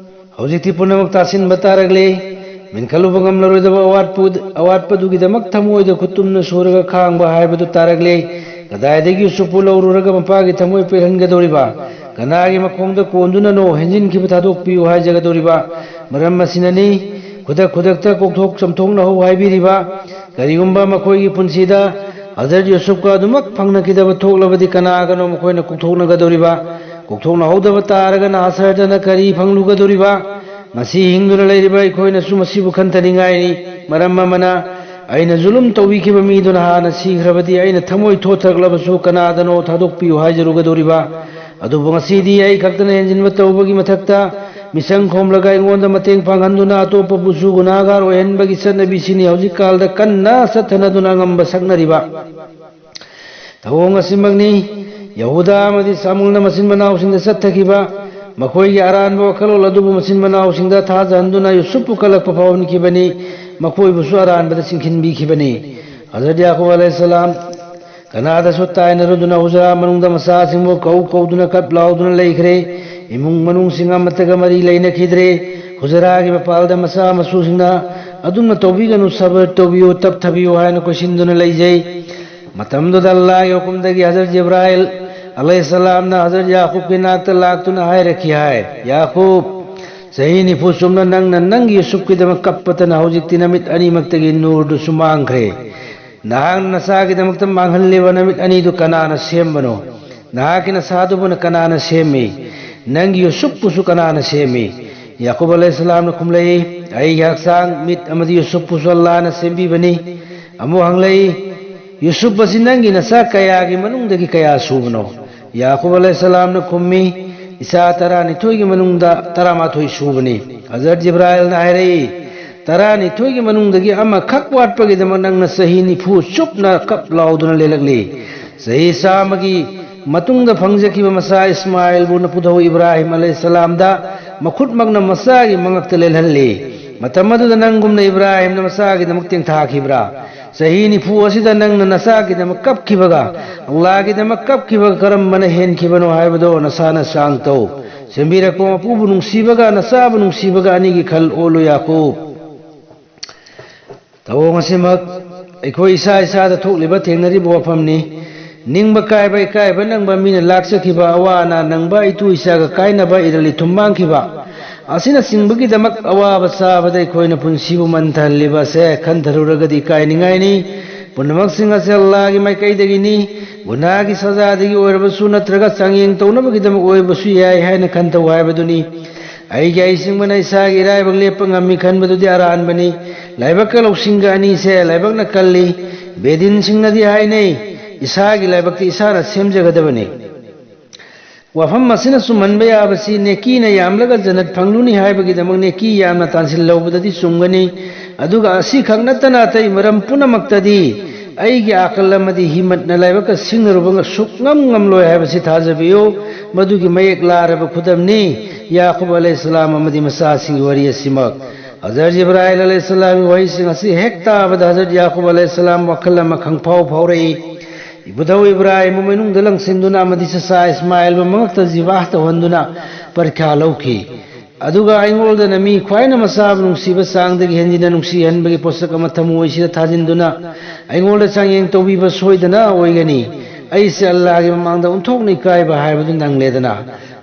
ꯍꯧꯖꯤꯛꯇꯤ ꯄꯨꯝꯅꯃꯛ ꯇꯥꯁꯤꯟꯕ ꯇꯥꯔꯛꯂꯦ꯫ ꯃꯦꯟꯈꯠꯂꯨꯕ ꯉꯝꯂꯔꯣꯏꯗꯕ ꯑꯋꯥꯠꯄ-, ꯑꯋꯥꯠꯄꯗꯨꯒꯤꯗꯃꯛ ꯊꯃꯣꯏꯗ ꯈꯨꯠꯇꯨꯝꯅ ꯁꯨꯔꯒ ꯈꯥꯡꯕ ꯍꯥꯏꯕꯗꯨ ꯇꯥꯔꯛꯂꯦ꯫ ꯀꯗꯥꯏꯗꯒꯤ ꯌꯨꯁꯨꯞꯄꯨ ꯂꯧꯔꯨꯔꯒ ꯃꯄꯥꯒꯤ ꯊꯃꯣꯏ ꯄꯦꯜꯍꯟꯒꯗꯧꯔꯤꯕ? ꯀꯅꯥꯒꯤ ꯃꯈꯣꯡꯗ ꯀꯣꯟꯗꯨꯅꯅꯣ ꯍꯦꯟꯖꯤꯟꯈꯤꯕ ꯊꯥꯗꯣꯛꯄꯤꯌꯨ ꯍꯥꯏꯖꯒꯗꯧꯔꯤꯕ? ꯃꯔꯝ ꯑꯁꯤꯅꯅꯤ ꯈꯨꯗꯛ ꯈꯨꯗꯛꯇ ꯀꯣꯛꯊꯣꯛ ꯆꯝꯊꯣꯛꯅꯍꯧ ꯍꯥꯏꯕꯤꯔꯤꯕ꯫ ꯀꯔꯤꯒꯨꯝꯕ ꯃꯈꯣꯏꯒꯤ ꯄꯨꯟꯁꯤꯗ ꯍꯖꯔꯠ ꯌꯨꯁꯨꯞꯀ ꯑꯗꯨꯃꯛ ꯐꯪꯅꯈꯤꯗꯕ ꯊꯣꯛꯂꯕꯗꯤ ꯀꯅꯥꯒꯅꯣ ꯃꯈꯣꯏꯅ ꯀꯣꯛꯊꯣꯛꯅꯒꯗꯧꯔꯤꯕ? ꯀꯣꯛꯊꯣꯛꯅꯍꯧꯗꯕ ꯇꯥꯔꯒꯅ ꯍꯁꯔꯠꯇꯅ ꯀꯔꯤ ꯐꯪꯂꯨꯒꯗꯧꯔꯤꯕ? ꯉꯁꯤ ꯍꯤꯡꯗꯨꯅ ꯂꯩꯔꯤꯕ ꯑꯩꯈꯣꯏꯅꯁꯨ ꯃꯁꯤꯕꯨ ꯈꯟꯊꯅꯤꯡꯉꯥꯏꯅꯤ꯫ ꯃꯔꯝ ꯑꯃꯅ, ꯑꯩꯅ ꯖꯨꯂꯨꯝ ꯇꯧꯕꯤꯈꯤꯕ ꯃꯤꯗꯨꯅ ꯍꯥꯟꯅ ꯁꯤꯈ꯭ꯔꯕꯗꯤ ꯑꯩꯅ ꯊꯃꯣꯏ ꯊꯣꯠꯊꯔꯛꯂꯕꯁꯨ ꯀꯅꯥꯗꯅꯣ ꯊꯥꯗꯣꯛꯄꯤꯌꯨ ꯍꯥꯏꯖꯔꯨꯒꯗꯧꯔꯤꯕ? ꯑꯗꯨꯕꯨ ꯉꯁꯤꯗꯤ ꯑꯩ ꯈꯛꯇꯅ ꯍꯦꯟꯖꯤꯟꯕ ꯇꯧꯕꯒꯤ ꯃꯊꯛꯇ ꯃꯤꯆꯪ ꯈꯣꯝꯂꯒ ꯑꯩꯉꯣꯟꯗ ꯃꯇꯦꯡ ꯄꯥꯡꯍꯟꯗꯨꯅ ꯑꯇꯣꯞꯄꯕꯨꯁꯨ ꯒꯨꯅꯥꯒꯥꯔ ꯑꯣꯏꯍꯟꯕꯒꯤ ꯆꯠꯅꯕꯤꯁꯤꯅꯤ ꯍꯧꯖꯤꯛꯀꯥꯜꯗ ꯀꯟꯅ ꯆꯠꯊꯅꯗꯨꯅ ꯑꯉꯝꯕ ꯁꯛꯅꯔꯤꯕ꯫ ꯊꯧꯑꯣꯡ ꯑꯁꯤꯃꯛꯅꯤ ꯌꯍꯨꯗꯥ ꯑꯃꯗꯤ ꯁꯥꯃꯨꯜꯅ ꯃꯆꯤꯟ ꯃꯅꯥꯎꯁꯤꯡꯗ ꯆꯠꯊꯈꯤꯕ꯫ ꯃꯈꯣꯏꯒꯤ ꯑꯔꯥꯟꯕ ꯋꯥꯈꯜꯂꯣꯟ ꯑꯗꯨꯕꯨ ꯃꯆꯤꯟ ꯃꯅꯥꯎꯁꯤꯡꯗ ꯊꯥꯖꯍꯟꯗꯨꯅ ꯌꯨꯁꯨꯞꯄꯨ ꯀꯜꯂꯛꯄ ꯐꯥꯎꯍꯟꯈꯤꯕꯅꯤ꯫ ꯃꯈꯣꯏꯕꯨꯁꯨ ꯑꯔꯥꯟꯕꯗ ꯆꯤꯡꯁꯤꯟꯕꯤꯈꯤꯕꯅꯤ꯫ ꯍꯖꯔꯠ ꯌꯥꯀꯨꯕ ꯑꯂꯩꯍꯤꯁꯁꯂꯥꯝ ꯀꯅꯥꯗꯁꯨ ꯇꯥꯏꯅꯔꯨꯗꯨꯅ ꯍꯨꯖꯔꯥ ꯃꯅꯨꯡꯗ ꯃꯆꯥꯁꯤꯡꯕꯨ ꯀꯧ ꯀꯧꯗꯨꯅ ꯀꯞ ꯂꯥꯎꯗꯨꯅ ꯂꯩꯈ꯭ꯔꯦ꯫ ꯏꯃꯨꯡ ꯃꯅꯨꯡꯁꯤꯡ ꯑꯃꯠꯇꯒ ꯃꯔꯤ ꯂꯩꯅꯈꯤꯗ꯭ꯔꯦ꯫ ꯍꯨꯖꯔꯥꯒꯤ ꯃꯄꯥꯜꯗ ꯃꯆꯥ ꯃꯁꯨꯁꯤꯡꯅ "ꯑꯗꯨꯝꯅ ꯇꯧꯕꯤꯒꯅꯨ, ꯁꯕꯔ ꯇꯧꯕꯤꯌꯨ, ꯇꯞꯊꯕꯤꯌꯨ" ꯍꯥꯏꯅ ꯀꯣꯏꯁꯤꯟꯗꯨꯅ ꯂꯩꯖꯩ꯫ ꯃꯇꯝꯗꯨꯗ ꯑꯜꯂꯥꯍꯒꯤ ꯍꯨꯀꯨꯝꯗꯒꯤ ꯍꯖꯔꯠ ꯖꯤꯕ꯭ꯔꯥꯏꯜ ꯑꯂꯩꯍꯤꯁꯁꯂꯥꯝꯅ ꯍꯖꯔꯠ ꯌꯥꯀꯨꯕꯀꯤ ꯅꯥꯛꯇ ꯂꯥꯛꯇꯨꯅ ꯍꯥꯏꯔꯛꯈꯤ ꯍꯥꯏ, "ꯌꯥꯀꯨꯕ, ꯆꯍꯤ ꯅꯤꯐꯨ ꯆꯨꯞꯅ ꯅꯪꯅ ꯅꯪꯒꯤ ꯌꯨꯁꯨꯞꯀꯤꯗꯃꯛ ꯀꯞꯄꯇꯅ ꯍꯧꯖꯤꯛꯇꯤ ꯅꯃꯤꯠ ꯑꯅꯤꯃꯛꯇꯒꯤ ꯅꯨꯔꯗꯨꯁꯨ ꯃꯥꯡꯈ꯭ꯔꯦ꯫ ꯅꯍꯥꯛꯅ ꯅꯆꯥꯒꯤꯗꯃꯛꯇ ꯃꯥꯡꯍꯜꯂꯤꯕ ꯅꯃꯤꯠ ꯑꯅꯤꯗꯨ ꯀꯅꯥꯅ ꯁꯦꯝꯕꯅꯣ? ꯅꯍꯥꯛꯀꯤ ꯅꯁꯥꯗꯨꯕꯨꯅ ꯀꯅꯥꯅ ꯁꯦꯝꯃꯤ? ꯅꯪꯒꯤ ꯌꯨꯁꯨꯞꯄꯨꯁꯨ ꯀꯅꯥꯅ ꯁꯦꯝꯃꯤ?" ꯌꯥꯀꯨꯕ ꯑꯂꯩꯍꯤꯁꯁꯂꯥꯝꯅ ꯈꯨꯝꯂꯛꯏ, "ꯑꯩꯒꯤ ꯍꯛꯆꯥꯡ, ꯃꯤꯠ ꯑꯃꯗꯤ ꯌꯨꯁꯨꯞꯄꯨꯁꯨ ꯑꯜꯂꯥꯍꯅ ꯁꯦꯝꯕꯤꯕꯅꯤ"꯫ ꯑꯃꯨꯛ ꯍꯪꯂꯛꯏ, "ꯌꯨꯁꯨꯞ ꯑꯁꯤ ꯅꯪꯒꯤ ꯅꯆꯥ ꯀꯌꯥꯒꯤ ꯃꯅꯨꯡꯗꯒꯤ ꯀꯌꯥ ꯁꯨꯕꯅꯣ?" ꯌꯥꯀꯨꯕ ꯑꯂꯩꯍꯤꯁꯁꯂꯥꯝꯅ ꯈꯨꯝꯃꯤ, "ꯏꯆꯥ ꯇꯔꯥꯅꯤꯊꯣꯏꯒꯤ ꯃꯅꯨꯡꯗ ꯇꯔꯥꯃꯥꯊꯣꯏ ꯁꯨꯕꯅꯤ"꯫ ꯍꯖꯔꯠ ꯖꯤꯕ꯭ꯔꯥꯏꯜꯅ ꯍꯥꯏꯔꯛꯏ, "ꯇꯔꯥꯅꯤꯊꯣꯏꯒꯤ ꯃꯅꯨꯡꯗꯒꯤ ꯑꯃꯈꯛ ꯋꯥꯠꯄꯒꯤꯗꯃꯛ ꯅꯪꯅ ꯆꯍꯤ ꯅꯤꯐꯨ ꯆꯨꯞꯅ ꯀꯞ ꯂꯥꯎꯗꯨꯅ ꯂꯦꯜꯂꯛꯂꯤ꯫ ꯆꯍꯤ ꯆꯥꯝꯃꯒꯤ ꯃꯇꯨꯡꯗ ꯐꯪꯖꯈꯤꯕ ꯃꯆꯥ ꯏꯁꯃꯥꯏꯜꯕꯨ ꯅꯄꯨꯊꯧ ꯏꯕ꯭ꯔꯥꯍꯤꯝ ꯑꯂꯩꯍꯤꯁꯁꯂꯥꯝꯗ ꯃꯈꯨꯠꯃꯛꯅ ꯃꯆꯥꯒꯤ ꯃꯉꯛꯇ ꯂꯦꯜꯍꯜꯂꯤ꯫ ꯃꯇꯝ ꯑꯗꯨꯗ ꯅꯪꯒꯨꯝꯅ ꯏꯕ꯭ꯔꯥꯍꯤꯝꯅ ꯃꯆꯥꯒꯤꯗꯃꯛ ꯇꯦꯡꯊꯥꯈꯤꯕ꯭ꯔꯥ? ꯆꯍꯤ ꯅꯤꯐꯨ ꯑꯁꯤꯗ ꯅꯪꯅ ꯅꯆꯥꯒꯤꯗꯃꯛ ꯀꯞꯈꯤꯕꯒ ꯑꯜꯂꯥꯍꯒꯤꯗꯃꯛ ꯀꯞꯈꯤꯕꯒ ꯀꯔꯝꯕꯅ ꯍꯦꯟꯈꯤꯕꯅꯣ ꯍꯥꯏꯕꯗꯣ ꯅꯁꯥꯅ ꯆꯥꯡ ꯇꯧ꯫ ꯁꯦꯝꯕꯤꯔꯛꯄ ꯃꯄꯨꯕꯨ ꯅꯨꯡꯁꯤꯕꯒ ꯅꯆꯥꯕꯨ ꯅꯨꯡꯁꯤꯕꯒ ꯑꯅꯤꯒꯤ ꯈꯜ ꯑꯣꯜꯂꯨ ꯌꯥꯀꯨꯕ"꯫ ꯊꯧꯑꯣꯡ ꯑꯁꯤꯃꯛ ꯑꯩꯈꯣꯏ ꯏꯁꯥ ꯏꯁꯥꯗ ꯊꯣꯛꯂꯤꯕ, ꯊꯦꯡꯅꯔꯤꯕ ꯋꯥꯐꯝꯅꯤ꯫ ꯅꯤꯡꯕ ꯀꯥꯏꯕ, ꯏꯀꯥꯏꯕ ꯅꯪꯕ, ꯃꯤꯅ ꯂꯥꯛꯆꯈꯤꯕ, ꯑꯋꯥ ꯑꯅꯥ ꯅꯪꯕ, ꯏꯇꯨ ꯏꯆꯥꯒ ꯀꯥꯏꯅꯕ, ꯏꯔꯜ ꯏꯊꯨꯝ ꯃꯥꯡꯈꯤꯕ ꯑꯁꯤꯅꯆꯤꯡꯕꯒꯤꯗꯃꯛ ꯑꯋꯥꯕ ꯆꯥꯕꯗ ꯑꯩꯈꯣꯏꯅ ꯄꯨꯟꯁꯤꯕꯨ ꯃꯟꯊꯍꯜꯂꯤꯕ ꯑꯁꯦ ꯈꯟꯊꯔꯨꯔꯒꯗꯤ ꯏꯀꯥꯏꯅꯤꯡꯉꯥꯏꯅꯤ꯫ ꯄꯨꯝꯅꯃꯛꯁꯤꯡ ꯑꯁꯦ ꯑꯜꯂꯥꯍꯒꯤ ꯃꯥꯏꯀꯩꯗꯒꯤꯅꯤ꯫ ꯒꯨꯅꯥꯒꯤ ꯁꯖꯥꯗꯒꯤ ꯑꯣꯏꯔꯕꯁꯨ ꯅꯠꯇ꯭ꯔꯒ ꯆꯥꯡꯌꯦꯡ ꯇꯧꯅꯕꯒꯤꯗꯃꯛ ꯑꯣꯏꯔꯕꯁꯨ ꯌꯥꯏ ꯍꯥꯏꯅ ꯈꯟꯊꯧ ꯍꯥꯏꯕꯗꯨꯅꯤ꯫ ꯑꯩꯒꯤ ꯍꯩꯁꯤꯡꯕꯅ ꯏꯁꯥꯒꯤ ꯏꯔꯥꯏꯕꯛ ꯂꯦꯞꯄ ꯉꯝꯃꯤ ꯈꯟꯕꯗꯨꯗꯤ ꯑꯔꯥꯟꯕꯅꯤ꯫ ꯂꯥꯏꯕꯛꯀ ꯂꯧꯁꯤꯡꯒ ꯑꯅꯤꯁꯦ ꯂꯥꯏꯕꯛꯅ ꯀꯜꯂꯤ꯫ ꯕꯦꯗꯤꯟꯁꯤꯡꯅꯗꯤ ꯍꯥꯏꯅꯩ, "ꯏꯁꯥꯒꯤ ꯂꯥꯏꯕꯛꯇꯤ ꯏꯁꯥꯅ ꯁꯦꯝꯖꯒꯗꯕꯅꯤ"꯫ ꯋꯥꯐꯝ ꯑꯁꯤꯅ ꯆꯨꯝꯍꯟꯕ ꯌꯥꯕꯁꯤ, ꯅꯦꯀꯤꯅ ꯌꯥꯝꯂꯒ ꯖꯟꯅꯠ ꯐꯪꯂꯨꯅꯤ ꯍꯥꯏꯕꯒꯤꯗꯃꯛ ꯅꯦꯀꯤ ꯌꯥꯝꯅ ꯇꯥꯟꯁꯤꯜꯍꯧꯕꯗꯗꯤ ꯆꯨꯝꯒꯅꯤ, ꯑꯗꯨꯒ ꯑꯁꯤꯈꯛ ꯅꯠꯇꯅ ꯑꯇꯩ ꯃꯔꯝ ꯄꯨꯝꯅꯃꯛꯇꯗꯤ ꯑꯩꯒꯤ ꯑꯀꯜ ꯑꯃꯗꯤ ꯍꯤꯃꯠꯅ ꯂꯥꯏꯕꯛꯀ ꯁꯤꯡꯅꯔꯨꯕ ꯁꯨꯛꯉꯝ ꯉꯝꯂꯣꯏ ꯍꯥꯏꯕꯁꯤ ꯊꯥꯖꯕꯤꯌꯨ꯫ ꯃꯗꯨꯒꯤ ꯃꯌꯦꯛ ꯂꯥꯔꯕ ꯈꯨꯗꯝꯅꯤ ꯌꯥꯀꯨꯕ ꯑꯂꯩꯍꯤꯁꯁꯂꯥꯝ ꯑꯃꯗꯤ ꯃꯆꯥꯁꯤꯡꯒꯤ ꯋꯥꯔꯤ ꯑꯁꯤꯃꯛ꯫ ꯍꯖꯔꯠ ꯖꯤꯕ꯭ꯔꯥꯏꯜ ꯑꯂꯩꯍꯤꯁꯁꯂꯥꯝꯒꯤ ꯋꯥꯍꯩꯁꯤꯡ ꯑꯁꯤ ꯍꯦꯛ ꯇꯥꯕꯗ ꯍꯖꯔꯠ ꯌꯥꯀꯨꯕ ꯑꯂꯩꯍꯤꯁꯁꯂꯥꯝ ꯋꯥꯈꯜ ꯑꯃ ꯈꯪꯐꯥꯎ ꯐꯥꯎꯔꯛꯏ꯫ ꯏꯕꯨꯙꯧ ꯏꯕ꯭ꯔꯥꯍꯤꯝꯕꯨ ꯃꯅꯨꯡꯗ ꯂꯪꯁꯤꯟꯗꯨꯅ ꯑꯃꯗꯤ ꯆꯆꯥ ꯏꯁꯃꯥꯏꯜꯕꯨ ꯃꯉꯛꯇ ꯖꯤꯕꯥꯍ ꯇꯧꯍꯟꯗꯨꯅ ꯄꯔꯤꯈ꯭ꯌꯥ ꯂꯧꯈꯤ꯫ ꯑꯗꯨꯒ ꯑꯩꯉꯣꯟꯗꯅ ꯃꯤ ꯈ꯭ꯋꯥꯏꯅ ꯃꯆꯥꯕꯨ ꯅꯨꯡꯁꯤꯕ ꯆꯥꯡꯗꯒꯤ ꯍꯦꯟꯖꯤꯟꯅ ꯅꯨꯡꯁꯤꯍꯟꯕꯒꯤ ꯄꯣꯠꯁꯛ ꯑꯃ ꯊꯃꯣꯏꯁꯤꯗ ꯊꯥꯖꯤꯟꯗꯨꯅ ꯑꯩꯉꯣꯟꯗ ꯆꯥꯡꯌꯦꯡ ꯇꯧꯕꯤꯕ ꯁꯣꯏꯗꯅ ꯑꯣꯏꯒꯅꯤ꯫ ꯑꯩꯁꯦ ꯑꯜꯂꯥꯍꯒꯤ ꯃꯃꯥꯡꯗ ꯑꯣꯟꯊꯣꯛꯅ ꯏꯀꯥꯏꯕ ꯍꯥꯏꯕꯗꯨ ꯅꯪꯂꯦꯗꯅ꯫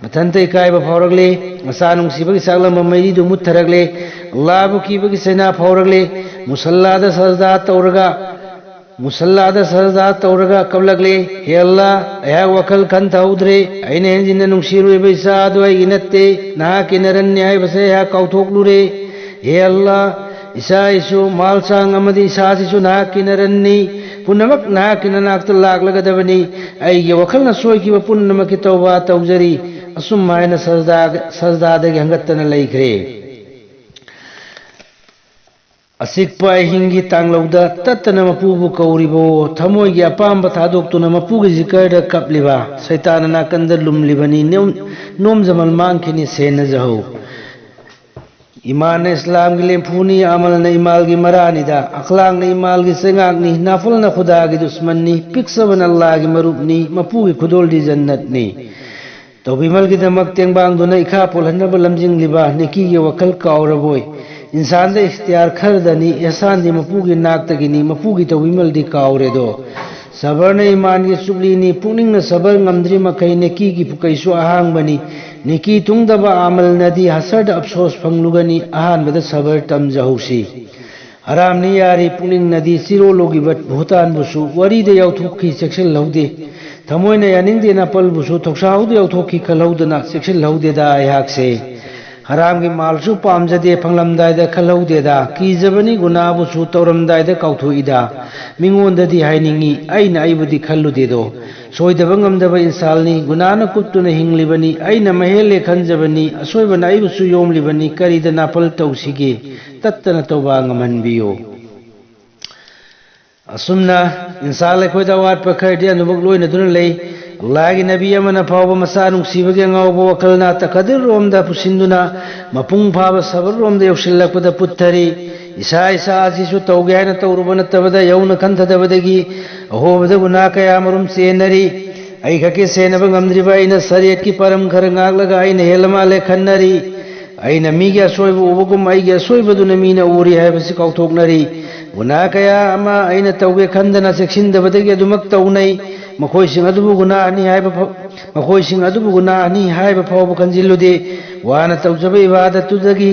ꯃꯊꯟꯇ ꯏꯀꯥꯏꯕ ꯐꯥꯎꯔꯛꯂꯦ꯫ ꯃꯆꯥ ꯅꯨꯡꯁꯤꯕꯒꯤ ꯆꯥꯛꯂꯝꯕ ꯃꯩꯔꯤꯗꯨ ꯃꯨꯠꯊꯔꯛꯂꯦ꯫ ꯑꯜꯂꯥꯍꯕꯨ ꯀꯤꯕꯒꯤ ꯆꯩꯅꯥ ꯐꯥꯎꯔꯛꯂꯦ꯫ ꯃꯨꯁꯜꯂꯥꯗ ꯁꯖꯗꯥ ꯇꯧꯔꯒ ꯃꯨꯁꯜꯂꯥꯗ ꯁꯖꯗꯥ ꯇꯧꯔꯒ ꯀꯞꯂꯛꯂꯦ, "ꯍꯦ ꯑꯜꯂꯥ, ꯑꯩꯍꯥꯛ ꯋꯥꯈꯜ ꯈꯟꯊꯍꯧꯗ꯭ꯔꯦ꯫ ꯑꯩꯅ ꯍꯦꯟꯖꯤꯟꯅ ꯅꯨꯡꯁꯤꯔꯨꯔꯤꯕ ꯏꯆꯥ ꯑꯗꯨ ꯑꯩꯒꯤ ꯅꯠꯇꯦ, ꯅꯍꯥꯛꯀꯤ ꯅꯔꯟꯅꯤ ꯍꯥꯏꯕꯁꯦ ꯑꯩꯍꯥꯛ ꯀꯥꯎꯊꯣꯛꯂꯨꯔꯦ꯫ ꯍꯦ ꯑꯜꯂꯥ, ꯏꯆꯥ ꯏꯁꯨ, ꯃꯥꯜ ꯆꯥꯡ ꯑꯃꯗꯤ ꯏꯁꯥꯁꯤꯁꯨ ꯅꯍꯥꯛꯀꯤ ꯅꯔꯟꯅꯤ꯫ ꯄꯨꯝꯅꯃꯛ ꯅꯍꯥꯛꯀꯤ ꯅꯅꯥꯛꯇ ꯂꯥꯛꯂꯒꯗꯕꯅꯤ꯫ ꯑꯩꯒꯤ ꯋꯥꯈꯜꯅ ꯁꯣꯏꯈꯤꯕ ꯄꯨꯝꯅꯃꯛꯀꯤ ꯇꯧꯕꯥ ꯇꯧꯖꯔꯤ꯫" ꯑꯁꯨꯝ ꯍꯥꯏꯅ ꯁꯖꯗꯥ-, ꯁꯖꯗꯥꯗꯒꯤ ꯍꯪꯒꯠꯇꯅ ꯂꯩꯈ꯭ꯔꯦ꯫ ꯑꯆꯤꯛꯄ ꯑꯍꯤꯡꯒꯤ ꯇꯥꯡꯂꯧꯗ ꯇꯠꯇꯅ ꯃꯄꯨꯕꯨ ꯀꯧꯔꯤꯕꯣ? ꯊꯃꯣꯏꯒꯤ ꯑꯄꯥꯝꯕ ꯊꯥꯗꯣꯛꯇꯨꯅ ꯃꯄꯨꯒꯤ ꯖꯤꯀꯔꯗ ꯀꯞꯂꯤꯕ? ꯁꯩꯇꯥꯟꯅ ꯅꯥꯀꯟꯗ ꯂꯨꯝꯂꯤꯕꯅꯤ, ꯅꯣꯝ-, ꯅꯣꯝꯖꯃꯜ ꯃꯥꯡꯈꯤꯅꯤ, ꯁꯦꯟꯅꯖꯍꯧ꯫ ꯏꯃꯥꯟꯅ ꯏꯁꯂꯥꯝꯒꯤ ꯂꯦꯝꯐꯨꯅꯤ, ꯑꯃꯜꯅ ꯏꯃꯥꯜꯒꯤ ꯃꯔꯥꯅꯤꯗ, ꯑꯈꯂꯥꯡꯅ ꯏꯃꯥꯜꯒꯤ ꯆꯩꯉꯥꯛꯅꯤ, ꯅꯥꯐꯜꯅ ꯈꯨꯗꯥꯒꯤ ꯗꯨꯁꯃꯟꯅꯤ, ꯄꯤꯛꯆꯕꯅ ꯑꯜꯂꯥꯍꯒꯤ ꯃꯔꯨꯞꯅꯤ, ꯃꯄꯨꯒꯤ ꯈꯨꯗꯣꯜꯗꯤ ꯖꯟꯅꯠꯅꯤ꯫ ꯇꯧꯕꯤꯃꯜꯒꯤꯗꯃꯛ ꯇꯦꯡꯕꯥꯡꯗꯨꯅ ꯏꯈꯥ ꯄꯣꯜꯍꯟꯅꯕ ꯂꯝꯖꯤꯡꯂꯤꯕ ꯅꯦꯀꯤꯒꯤ ꯋꯥꯈꯜ ꯀꯥꯎꯔꯕꯣꯏ? ꯏꯟꯁꯥꯟꯗ ꯏꯈꯇꯤꯌꯥꯔ ꯈꯔꯗꯅꯤ, ꯑꯦꯍꯁꯥꯟꯗꯤ ꯃꯄꯨꯒꯤ ꯅꯥꯛꯇꯒꯤꯅꯤ, ꯃꯄꯨꯒꯤ ꯇꯧꯕꯤꯃꯜꯗꯤ ꯀꯥꯎꯔꯦꯗꯣ꯫ ꯁꯕꯔꯅ ꯏꯃꯥꯟꯒꯤ ꯆꯨꯞꯂꯤꯅꯤ, ꯄꯨꯛꯅꯤꯡꯅ ꯁꯕꯔ ꯉꯝꯗ꯭ꯔꯤ ꯃꯈꯩ ꯅꯦꯀꯤꯒꯤ ꯄꯨꯀꯩꯁꯨ ꯑꯍꯥꯡꯕꯅꯤ꯫ ꯅꯦꯀꯤ ꯇꯨꯡꯗꯕ ꯑꯃꯜꯅꯗꯤ ꯍꯁꯔꯗ ꯑꯐꯁꯣꯁ ꯐꯪꯂꯨꯒꯅꯤ, ꯑꯍꯥꯟꯕꯗ ꯁꯕꯔ ꯇꯝꯖꯍꯧꯁꯤ꯫ ꯍꯔꯥꯝꯅꯤ ꯌꯥꯔꯤ ꯄꯨꯛꯅꯤꯡꯅꯗꯤ ꯆꯤꯔꯣꯂꯨꯒꯤꯕ ꯚꯨꯇꯥꯟꯕꯨꯁꯨ ꯋꯥꯔꯤꯗ ꯌꯥꯎꯊꯣꯛꯈꯤ, ꯆꯦꯛꯁꯤꯜꯍꯧꯗꯦ꯫ ꯊꯃꯣꯏꯅ ꯌꯥꯅꯤꯡꯗꯦ ꯅꯥꯄꯜꯕꯨꯁꯨ ꯊꯧꯁꯥꯍꯧꯗ ꯌꯥꯎꯊꯣꯛꯈꯤ ꯈꯜꯍꯧꯗꯅ ꯆꯦꯛꯁꯤꯜꯍꯧꯗꯦꯗ ꯑꯩꯍꯥꯛꯁꯦ꯫ ꯍꯔꯥꯝꯒꯤ ꯃꯥꯜꯁꯨ ꯄꯥꯝꯖꯗꯦ ꯐꯪꯂꯝꯗꯥꯏꯗ ꯈꯜꯍꯧꯗꯦꯗ꯫ ꯀꯤꯖꯕꯅꯤ ꯒꯨꯅꯥꯕꯨꯁꯨ ꯇꯧꯔꯝꯗꯥꯏꯗ ꯀꯥꯎꯊꯣꯛꯏꯗ꯫ ꯃꯤꯉꯣꯟꯗꯗꯤ ꯍꯥꯏꯅꯤꯡꯉꯤ, ꯑꯩꯅ ꯑꯩꯕꯨꯗꯤ ꯈꯜꯂꯨꯗꯦꯗꯣ꯫ ꯁꯣꯏꯗꯕ ꯉꯝꯗꯕ ꯏꯟꯁꯥꯜꯅꯤ, ꯒꯨꯅꯥꯅ ꯀꯨꯠꯇꯨꯅ ꯍꯤꯡꯂꯤꯕꯅꯤ, ꯑꯩꯅ ꯃꯍꯦꯜꯂꯦ ꯈꯟꯖꯕꯅꯤ, ꯑꯁꯣꯏꯕꯅ ꯑꯩꯕꯨꯁꯨ ꯌꯣꯝꯂꯤꯕꯅꯤ, ꯀꯔꯤꯗ ꯅꯥꯄꯜ ꯇꯧꯁꯤꯒꯦ? ꯇꯠꯇꯅ ꯇꯧꯕ ꯉꯝꯍꯟꯕꯤꯌꯨ꯫ ꯑꯁꯨꯝꯅ ꯏꯟꯁꯥꯜ ꯑꯩꯈꯣꯏꯗ ꯑꯋꯥꯠꯄ ꯈꯔꯗꯤ ꯑꯗꯨꯃꯛ ꯂꯣꯏꯅꯗꯨꯅ ꯂꯩ꯫ ꯑꯜꯂꯥꯍꯒꯤ ꯅꯕꯤ ꯑꯃꯅ ꯐꯥꯎꯕ ꯃꯆꯥ ꯅꯨꯡꯁꯤꯕꯒꯤ ꯑꯉꯥꯎꯕ ꯋꯥꯈꯜꯅ ꯇꯀꯗꯤꯔꯔꯣꯝꯗ ꯄꯨꯁꯤꯟꯗꯨꯅ ꯃꯄꯨꯡ ꯐꯥꯕ ꯁꯕꯔꯔꯣꯝꯗ ꯌꯧꯁꯤꯜꯂꯛꯄꯗ ꯄꯨꯠꯊꯔꯤ꯫ ꯏꯁꯥ ꯏꯁꯥ ꯑꯁꯤꯁꯨ ꯇꯧꯒꯦ ꯍꯥꯏꯅ ꯇꯧꯔꯨꯕ ꯅꯠꯇꯕꯗ ꯌꯧꯅ ꯈꯟꯊꯗꯕꯗꯒꯤ ꯑꯍꯣꯕꯗ ꯒꯨꯅꯥ ꯀꯌꯥ ꯃꯔꯨꯝ ꯆꯦꯟꯅꯔꯤ꯫ ꯑꯩ ꯈꯛꯀꯤ ꯁꯦꯟꯅꯕ ꯉꯝꯗ꯭ꯔꯤꯕ ꯑꯩꯅ ꯁꯔꯤꯌꯠꯀꯤ ꯄꯔꯝ ꯈꯔ ꯉꯥꯛꯂꯒ ꯑꯩꯅ ꯍꯦꯜꯂ ꯃꯥꯜꯂꯦ ꯈꯟꯅꯔꯤ꯫ ꯑꯩꯅ ꯃꯤꯒꯤ ꯑꯁꯣꯏꯕ ꯎꯕꯒꯨꯝ ꯑꯩꯒꯤ ꯑꯁꯣꯏꯕꯗꯨꯅ ꯃꯤꯅ ꯎꯔꯤ ꯍꯥꯏꯕꯁꯤ ꯀꯥꯎꯊꯣꯛꯅꯔꯤ꯫ ꯒꯨꯅꯥ ꯀꯌꯥ ꯑꯃ ꯑꯩꯅ ꯇꯧꯒꯦ ꯈꯟꯗꯅ ꯆꯦꯛꯁꯤꯟꯗꯕꯗꯒꯤ ꯑꯗꯨꯃꯛ ꯇꯧꯅꯩ꯫ ꯃꯈꯣꯏꯁꯤꯡ ꯑꯗꯨꯕꯨ ꯒꯨꯅꯥꯅꯤ ꯍꯥꯏꯕ ꯐꯥꯎ-, ꯃꯈꯣꯏꯁꯤꯡ ꯑꯗꯨꯕꯨ ꯒꯨꯅꯥꯅꯤ ꯍꯥꯏꯕ ꯐꯥꯎꯕ ꯈꯟꯖꯤꯜꯂꯨꯗꯦ꯫ ꯋꯥꯅ ꯇꯧꯖꯕ ꯏꯕꯥꯗꯠꯇꯨꯗꯒꯤ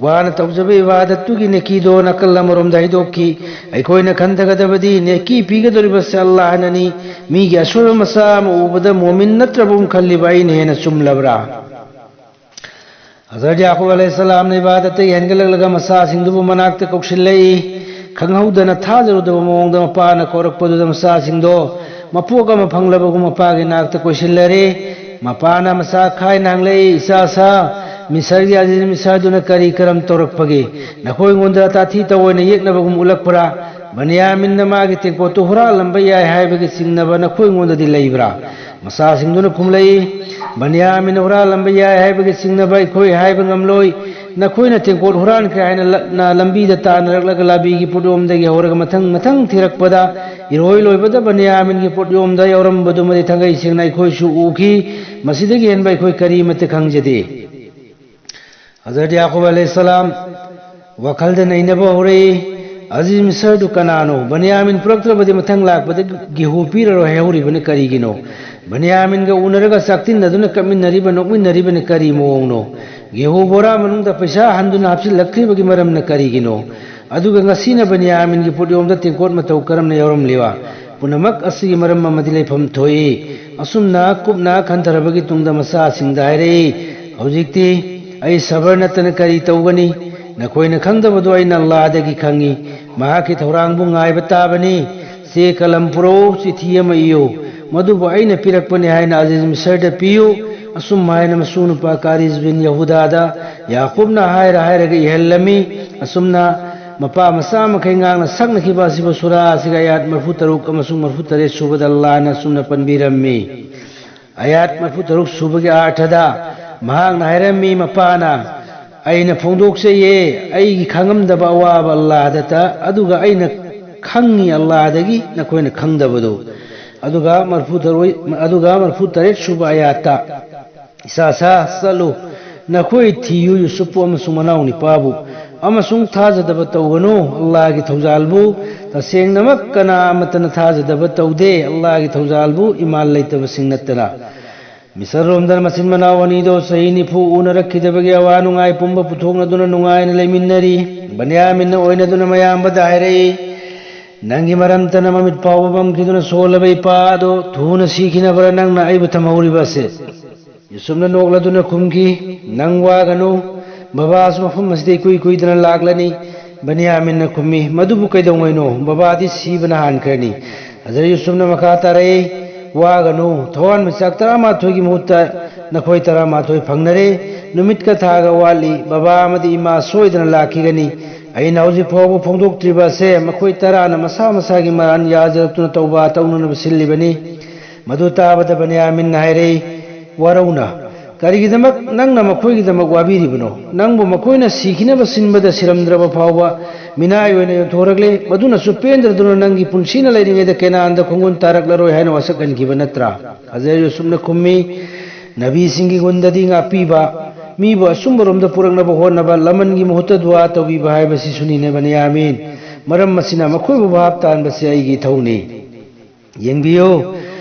ꯋꯥꯅ ꯇꯧꯖꯕ ꯏꯕꯥꯗꯠꯇꯨꯒꯤ ꯅꯦꯀꯤꯗꯣ ꯅꯥꯀꯜ ꯑꯃꯔꯣꯝꯗ ꯍꯩꯗꯣꯛꯈꯤ꯫ ꯑꯩꯈꯣꯏꯅ ꯈꯟꯊꯒꯗꯕꯗꯤ ꯅꯦꯀꯤ ꯄꯤꯒꯗꯧꯔꯤꯕꯁꯦ ꯑꯜꯂꯥꯍꯅꯅꯤ꯫ ꯃꯤꯒꯤ ꯑꯁꯣꯏꯕ ꯃꯆꯥ ꯑꯃ ꯎꯕꯗ ꯃꯣꯃꯤꯟ ꯅꯠꯇ꯭ꯔꯕꯒꯨꯝ ꯈꯜꯂꯤꯕ ꯑꯩꯅ ꯍꯦꯟꯅ ꯆꯨꯝꯂꯕ꯭ꯔꯥ? ꯍꯖꯔꯠ ꯌꯥꯀꯨꯕ ꯑꯂꯩꯍꯤꯁꯁꯂꯥꯝꯅ ꯏꯕꯥꯗꯠꯇꯒꯤ ꯍꯦꯟꯒꯠꯂꯛꯂꯒ ꯃꯆꯥꯁꯤꯡꯗꯨꯕꯨ ꯃꯅꯥꯛꯇ ꯀꯧꯁꯤꯜꯂꯛꯏ꯫ ꯈꯪꯍꯧꯗꯅ ꯊꯥꯖꯔꯨꯗꯕ ꯃꯑꯣꯡꯗ ꯃꯄꯥꯅ ꯀꯧꯔꯛꯄꯗꯨꯗ ꯃꯆꯥꯁꯤꯡꯗꯣ ꯃꯄꯣꯛ ꯑꯃ ꯐꯪꯂꯕꯒꯨꯝ ꯃꯄꯥꯒꯤ ꯅꯥꯛꯇ ꯀꯣꯏꯁꯤꯜꯂꯔꯦ꯫ ꯃꯄꯥꯅ ꯃꯆꯥ ꯈꯥꯏꯅ ꯍꯪꯂꯛꯏ, "ꯏꯆꯥꯁꯥ, ꯃꯤꯁꯔꯒꯤ ꯑꯖꯤꯖ ꯃꯤꯁꯔꯗꯨꯅ ꯀꯔꯤ ꯀꯔꯝ ꯇꯧꯔꯛꯄꯒꯦ? ꯅꯈꯣꯏꯉꯣꯟꯗ ꯇꯥꯊꯤ ꯇꯧꯑꯣꯏꯅ ꯌꯦꯛꯅꯕꯒꯨꯝ ꯎꯠꯂꯛꯄ꯭ꯔꯥ? ꯕꯅꯤꯌꯥꯃꯤꯟꯅ ꯃꯥꯒꯤ ꯇꯦꯡꯀꯣꯠꯇꯨ ꯍꯨꯔꯥꯜꯂꯝꯕ ꯌꯥꯏ ꯍꯥꯏꯕꯒꯤ ꯆꯤꯡꯅꯕ ꯅꯈꯣꯏꯉꯣꯟꯗꯗꯤ ꯂꯩꯕ꯭ꯔꯥ?" ꯃꯆꯥꯁꯤꯡꯗꯨꯅ ꯈꯨꯝꯂꯛꯏ, "ꯕꯅꯤꯌꯥꯃꯤꯟ ꯍꯨꯔꯥꯜꯂꯝꯕ ꯌꯥꯏ ꯍꯥꯏꯕꯒꯤ ꯆꯤꯡꯅꯕ ꯑꯩꯈꯣꯏ ꯍꯥꯏꯕ ꯉꯝꯂꯣꯏ꯫ ꯅꯈꯣꯏꯅ ꯇꯦꯡꯀꯣꯠ ꯍꯨꯔꯥꯟꯈ꯭ꯔꯦ ꯍꯥꯏꯅ ꯂ-, ꯅ ꯂꯝꯕꯤꯗ ꯇꯥꯟꯅꯔꯛꯂꯒ ꯂꯥꯕꯤꯒꯤ ꯄꯣꯠꯌꯣꯝꯗꯒꯤ ꯍꯧꯔꯒ ꯃꯊꯪ ꯃꯊꯪ ꯊꯤꯔꯛꯄꯗ ꯏꯔꯣꯏ ꯂꯣꯏꯕꯗ ꯕꯅꯤꯌꯥꯃꯤꯟꯒꯤ ꯄꯣꯠꯌꯣꯝꯗ ꯌꯥꯎꯔꯝꯕꯗꯨꯃꯗꯤ ꯊꯥꯡꯒꯩ ꯁꯦꯡꯅ ꯑꯩꯈꯣꯏꯁꯨ ꯎꯈꯤ꯫ ꯃꯁꯤꯗꯒꯤ ꯍꯦꯟꯕ ꯑꯩꯈꯣꯏ ꯀꯔꯤꯃꯠꯇ ꯈꯪꯖꯗꯦ꯫" ꯍꯖꯔꯠ ꯌꯥꯀꯨꯕ ꯑꯂꯩꯍꯤꯁꯁꯂꯥꯝ ꯋꯥꯈꯜꯗ ꯅꯩꯅꯕ ꯍꯧꯔꯛꯏ, "ꯑꯖꯤꯖ ꯃꯤꯁꯔꯗꯨ ꯀꯅꯥꯅꯣ? ꯕꯅꯤꯌꯥꯃꯤꯟ ꯄꯨꯔꯛꯇ꯭ꯔꯕꯗꯤ ꯃꯊꯪ ꯂꯥꯛꯄꯗ ꯒꯦꯍꯨ ꯄꯤꯔꯔꯣꯏ ꯍꯥꯏꯍꯧꯔꯤꯕꯅ ꯀꯔꯤꯒꯤꯅꯣ? ꯕꯅꯤꯌꯥꯃꯤꯟꯒ ꯎꯅꯔꯒ ꯆꯥꯛꯇꯤꯟꯅꯗꯨꯅ ꯀꯞꯃꯤꯟꯅꯔꯤꯕ, ꯅꯣꯛꯃꯤꯟꯅꯔꯤꯕꯅ ꯀꯔꯤ ꯃꯑꯣꯡꯅꯣ? ꯒꯦꯍꯨ ꯕꯣꯔꯥ ꯃꯅꯨꯡꯗ ꯄꯩꯁꯥ ꯍꯟꯗꯨꯅ ꯍꯥꯞꯆꯤꯜꯂꯛꯇ꯭ꯔꯤꯕꯒꯤ ꯃꯔꯝꯅ ꯀꯔꯤꯒꯤꯅꯣ? ꯑꯗꯨꯒ ꯉꯁꯤꯅ ꯕꯅꯤꯌꯥꯃꯤꯟꯒꯤ ꯄꯣꯠꯌꯣꯝꯗ ꯇꯦꯡꯀꯣꯠ ꯃꯇꯧ ꯀꯔꯝꯅ ꯌꯥꯎꯔꯝꯂꯤꯕ?" ꯄꯨꯝꯅꯃꯛ ꯑꯁꯤꯒꯤ ꯃꯔꯝ ꯑꯃꯗꯤ ꯂꯩꯐꯝ ꯊꯣꯛꯏ꯫ ꯑꯁꯨꯝꯅ ꯀꯨꯞꯅ ꯈꯟꯊꯔꯕꯒꯤ ꯇꯨꯡꯗ ꯃꯆꯥꯁꯤꯡꯗ ꯍꯥꯏꯔꯛꯏ, "ꯍꯧꯖꯤꯛꯇꯤ ꯑꯩ ꯁꯕꯔ ꯅꯠꯇꯅ ꯀꯔꯤ ꯇꯧꯒꯅꯤ? ꯅꯈꯣꯏꯅ ꯈꯪꯗꯕꯗꯨ ꯑꯩꯅ ꯑꯜꯂꯥꯍꯗꯒꯤ ꯈꯪꯏ꯫ ꯃꯍꯥꯛꯀꯤ ꯊꯧꯔꯥꯡꯕꯨ ꯉꯥꯏꯕ ꯇꯥꯕꯅꯤ꯫ ꯆꯦ ꯀꯂꯝ ꯄꯨꯔꯛꯎ, ꯆꯤꯊꯤ ꯑꯃ ꯏꯌꯨ꯫ ꯃꯗꯨꯕꯨ ꯑꯩꯅ ꯄꯤꯔꯛꯄꯅꯤ ꯍꯥꯏꯅ ꯑꯖꯤꯖ ꯃꯤꯁꯔꯗ ꯄꯤꯌꯨ꯫" ꯑꯁꯨꯝ ꯍꯥꯏꯅ ꯃꯁꯨ ꯅꯨꯄꯥ ꯀꯥꯔꯤꯖ ꯕꯤꯟ ꯌꯍꯨꯗꯥꯗ ꯌꯥꯀꯨꯕꯅ ꯍꯥꯏꯔ ꯍꯥꯏꯔꯒ ꯏꯍꯜꯂꯝꯃꯤ꯫ ꯑꯁꯨꯝꯅ ꯃꯄꯥ ꯃꯆꯥ ꯃꯈꯩ ꯉꯥꯡꯅ ꯁꯛꯅꯈꯤꯕ ꯑꯁꯤꯕꯨ ꯁꯨꯔꯥ ꯑꯁꯤꯒꯤ ꯑꯌꯥꯠ ꯃꯔꯤꯐꯨ ꯇꯔꯨꯛ ꯑꯃꯁꯨꯡ ꯃꯔꯤꯐꯨ ꯇꯔꯦꯠ ꯁꯨꯕꯗ ꯑꯜꯂꯥꯍꯅ ꯑꯁꯨꯝꯅ ꯄꯟꯕꯤꯔꯝꯃꯤ꯫ ꯑꯌꯥꯠ ꯃꯔꯤꯐꯨ ꯇꯔꯨꯛ ꯁꯨꯕꯒꯤ ꯑꯥꯔꯊꯗ ꯃꯍꯥꯛꯅ ꯍꯥꯏꯔꯝꯃꯤ, ꯃꯄꯥꯅ ꯑꯩꯅ ꯐꯣꯡꯗꯣꯛꯆꯩꯌꯦ ꯑꯩꯒꯤ ꯈꯪꯉꯝꯗꯕ ꯑꯋꯥꯕ ꯑꯜꯂꯥꯍꯗꯇ, ꯑꯗꯨꯒ ꯑꯩꯅ ꯈꯪꯉꯤ ꯑꯜꯂꯥꯍꯗꯒꯤ ꯅꯈꯣꯏꯅ ꯈꯪꯗꯕꯗꯨ꯫ ꯑꯗꯨꯒ ꯃꯔꯐꯨ ꯇꯔꯨꯛ, ꯑꯗꯨꯒ ꯃꯔꯐꯨ ꯇꯔꯦꯠ ꯁꯨꯕ ꯑꯌꯥꯠꯇ, "ꯏꯁꯥ ꯁꯥ ꯆꯠꯂꯨ, ꯅꯈꯣꯏ ꯊꯤꯌꯨ ꯌꯨꯁꯨꯞꯄꯨ ꯑꯃꯁꯨꯡ ꯃꯅꯥꯎ ꯅꯤꯄꯥꯕꯨ, ꯑꯃꯁꯨꯡ ꯊꯥꯖꯗꯕ ꯇꯧꯒꯅꯨ ꯑꯜꯂꯥꯍꯒꯤ ꯊꯧꯖꯥꯜꯕꯨ꯫ ꯇꯁꯦꯡꯅꯃꯛ ꯀꯅꯥ ꯑꯃꯠꯇꯅ ꯊꯥꯖꯗꯕ ꯇꯧꯗꯦ ꯑꯜꯂꯥꯍꯒꯤ ꯊꯧꯖꯥꯜꯕꯨ, ꯏꯃꯥꯟ ꯂꯩꯇꯕꯁꯤꯡ ꯅꯠꯇꯅ"꯫ ꯃꯤꯁꯔꯔꯣꯝꯗꯅ ꯃꯆꯤꯟ ꯃꯅꯥꯎ ꯑꯅꯤꯗꯣ ꯆꯍꯤ ꯅꯤꯐꯨ ꯎꯅꯔꯛꯈꯤꯗꯕꯒꯤ ꯑꯋꯥ ꯅꯨꯡꯉꯥꯏ ꯄꯨꯝꯕ ꯄꯨꯊꯣꯛꯅꯗꯨꯅ ꯅꯨꯡꯉꯥꯏꯅ ꯂꯩꯃꯤꯟꯅꯔꯤ꯫ ꯕꯅꯤꯌꯥꯃꯤꯟꯅ ꯑꯣꯏꯅꯗꯨꯅ ꯃꯌꯥꯝꯕꯗ ꯍꯥꯏꯔꯛꯏ, "ꯅꯪꯒꯤ ꯃꯔꯝꯇꯅ ꯃꯃꯤꯠ ꯐꯥꯎꯕ ꯄꯝꯈꯤꯗꯨꯅ ꯁꯣꯜꯂꯕ ꯏꯄꯥ ꯑꯗꯣ ꯊꯨꯅ ꯁꯤꯈꯤꯅꯕꯔ ꯅꯪꯅ ꯑꯩꯕꯨ ꯊꯝꯍꯧꯔꯤꯕ ꯑꯁꯦ?" ꯌꯨꯁꯨꯞꯅ ꯅꯣꯛꯂꯗꯨꯅ ꯈꯨꯝꯈꯤ, "ꯅꯪ ꯋꯥꯒꯅꯨ, ꯕꯕꯥꯁꯨ ꯃꯐꯝ ꯑꯁꯤꯗ ꯏꯀꯨꯏ ꯀꯨꯏꯗꯅ ꯂꯥꯛꯂꯅꯤ"꯫ ꯕꯅꯤꯌꯥꯃꯤꯟꯅ ꯈꯨꯝꯃꯤ, "ꯃꯗꯨꯕꯨ ꯀꯩꯗꯧꯉꯩꯅꯣ? ꯕꯕꯥꯗꯤ ꯁꯤꯕꯅ ꯍꯥꯟꯈ꯭ꯔꯅꯤ"꯫ ꯍꯖꯔꯠ ꯌꯨꯁꯨꯞꯅ ꯃꯈꯥ ꯇꯥꯔꯛꯏ, "ꯋꯥꯒꯅꯨ, ꯊꯋꯥꯟꯃꯤꯆꯥꯛ ꯇꯔꯥꯃꯥꯊꯣꯏꯒꯤ ꯃꯍꯨꯠꯇ ꯅꯈꯣꯏ ꯇꯔꯥꯃꯥꯊꯣꯏ ꯐꯪꯅꯔꯦ꯫ ꯅꯨꯃꯤꯠꯀ ꯊꯥꯒ ꯋꯥꯠꯂꯤ, ꯕꯕꯥ ꯑꯃꯗꯤ ꯏꯃꯥ ꯁꯣꯏꯗꯅ ꯂꯥꯛꯈꯤꯒꯅꯤ꯫ ꯑꯩꯅ ꯍꯧꯖꯤꯛ ꯐꯥꯎꯕ ꯐꯣꯡꯗꯣꯛꯇ꯭ꯔꯤꯕ ꯑꯁꯦ ꯃꯈꯣꯏ ꯇꯔꯥꯅ ꯃꯁꯥ ꯃꯁꯥꯒꯤ ꯃꯔꯥꯟ ꯌꯥꯖꯔꯛꯇꯨꯅ ꯇꯧꯕ ꯇꯧꯅꯅꯕ ꯁꯤꯜꯂꯤꯕꯅꯤ"꯫ ꯃꯗꯨ ꯇꯥꯕꯗ ꯕꯅꯤꯌꯥꯃꯤꯟꯅ ꯍꯥꯏꯔꯛꯏ, "ꯋꯥꯔꯧꯅ, ꯀꯔꯤꯒꯤꯗꯃꯛ ꯅꯪꯅ ꯃꯈꯣꯏꯒꯤꯗꯃꯛ ꯋꯥꯕꯤꯔꯤꯕꯅꯣ? ꯅꯪꯕꯨ ꯃꯈꯣꯏꯅ ꯁꯤꯈꯤꯅꯕ ꯁꯤꯟꯕꯗ ꯁꯤꯔꯝꯗ꯭ꯔꯕ ꯐꯥꯎꯕ ꯃꯤꯅꯥꯏ ꯑꯣꯏꯅ ꯌꯣꯟꯊꯣꯔꯛꯂꯦ꯫ ꯃꯗꯨꯅꯁꯨ ꯄꯦꯟꯗ꯭ꯔꯗꯨꯅ ꯅꯪꯒꯤ ꯄꯨꯟꯁꯤꯅ ꯂꯩꯔꯤꯉꯩꯗ ꯀꯦꯅꯥꯟꯗ ꯈꯣꯡꯒꯨꯟ ꯇꯥꯔꯛꯂꯔꯣꯏ ꯍꯥꯏꯅ ꯋꯥꯁꯛꯍꯟꯈꯤꯕ ꯅꯠꯇ꯭ꯔꯥ?" ꯍꯖꯔꯠ ꯌꯨꯁꯨꯞꯅ ꯈꯨꯝꯃꯤ, "ꯅꯕꯤꯁꯤꯡꯒꯤ ꯒꯨꯟꯗꯗꯤ ꯉꯥꯛꯄꯤꯕ, ꯃꯤꯕꯨ ꯑꯆꯨꯝꯕꯔꯣꯝꯗ ꯄꯨꯔꯛꯅꯕ ꯍꯣꯠꯅꯕ, ꯂꯃꯟꯒꯤ ꯃꯍꯨꯠꯇ ꯗꯨꯋꯥ ꯇꯧꯕꯤꯕ ꯍꯥꯏꯕꯁꯤꯁꯨꯅꯤꯅꯦ ꯕꯅꯤꯌꯥꯃꯤꯟ꯫ ꯃꯔꯝ ꯑꯁꯤꯅ ꯃꯈꯣꯏꯕꯨ ꯚꯥꯞ ꯇꯥꯍꯟꯕꯁꯤ ꯑꯩꯒꯤ ꯏꯊꯧꯅꯤ"꯫ ꯌꯦꯡꯕꯤꯌꯨ,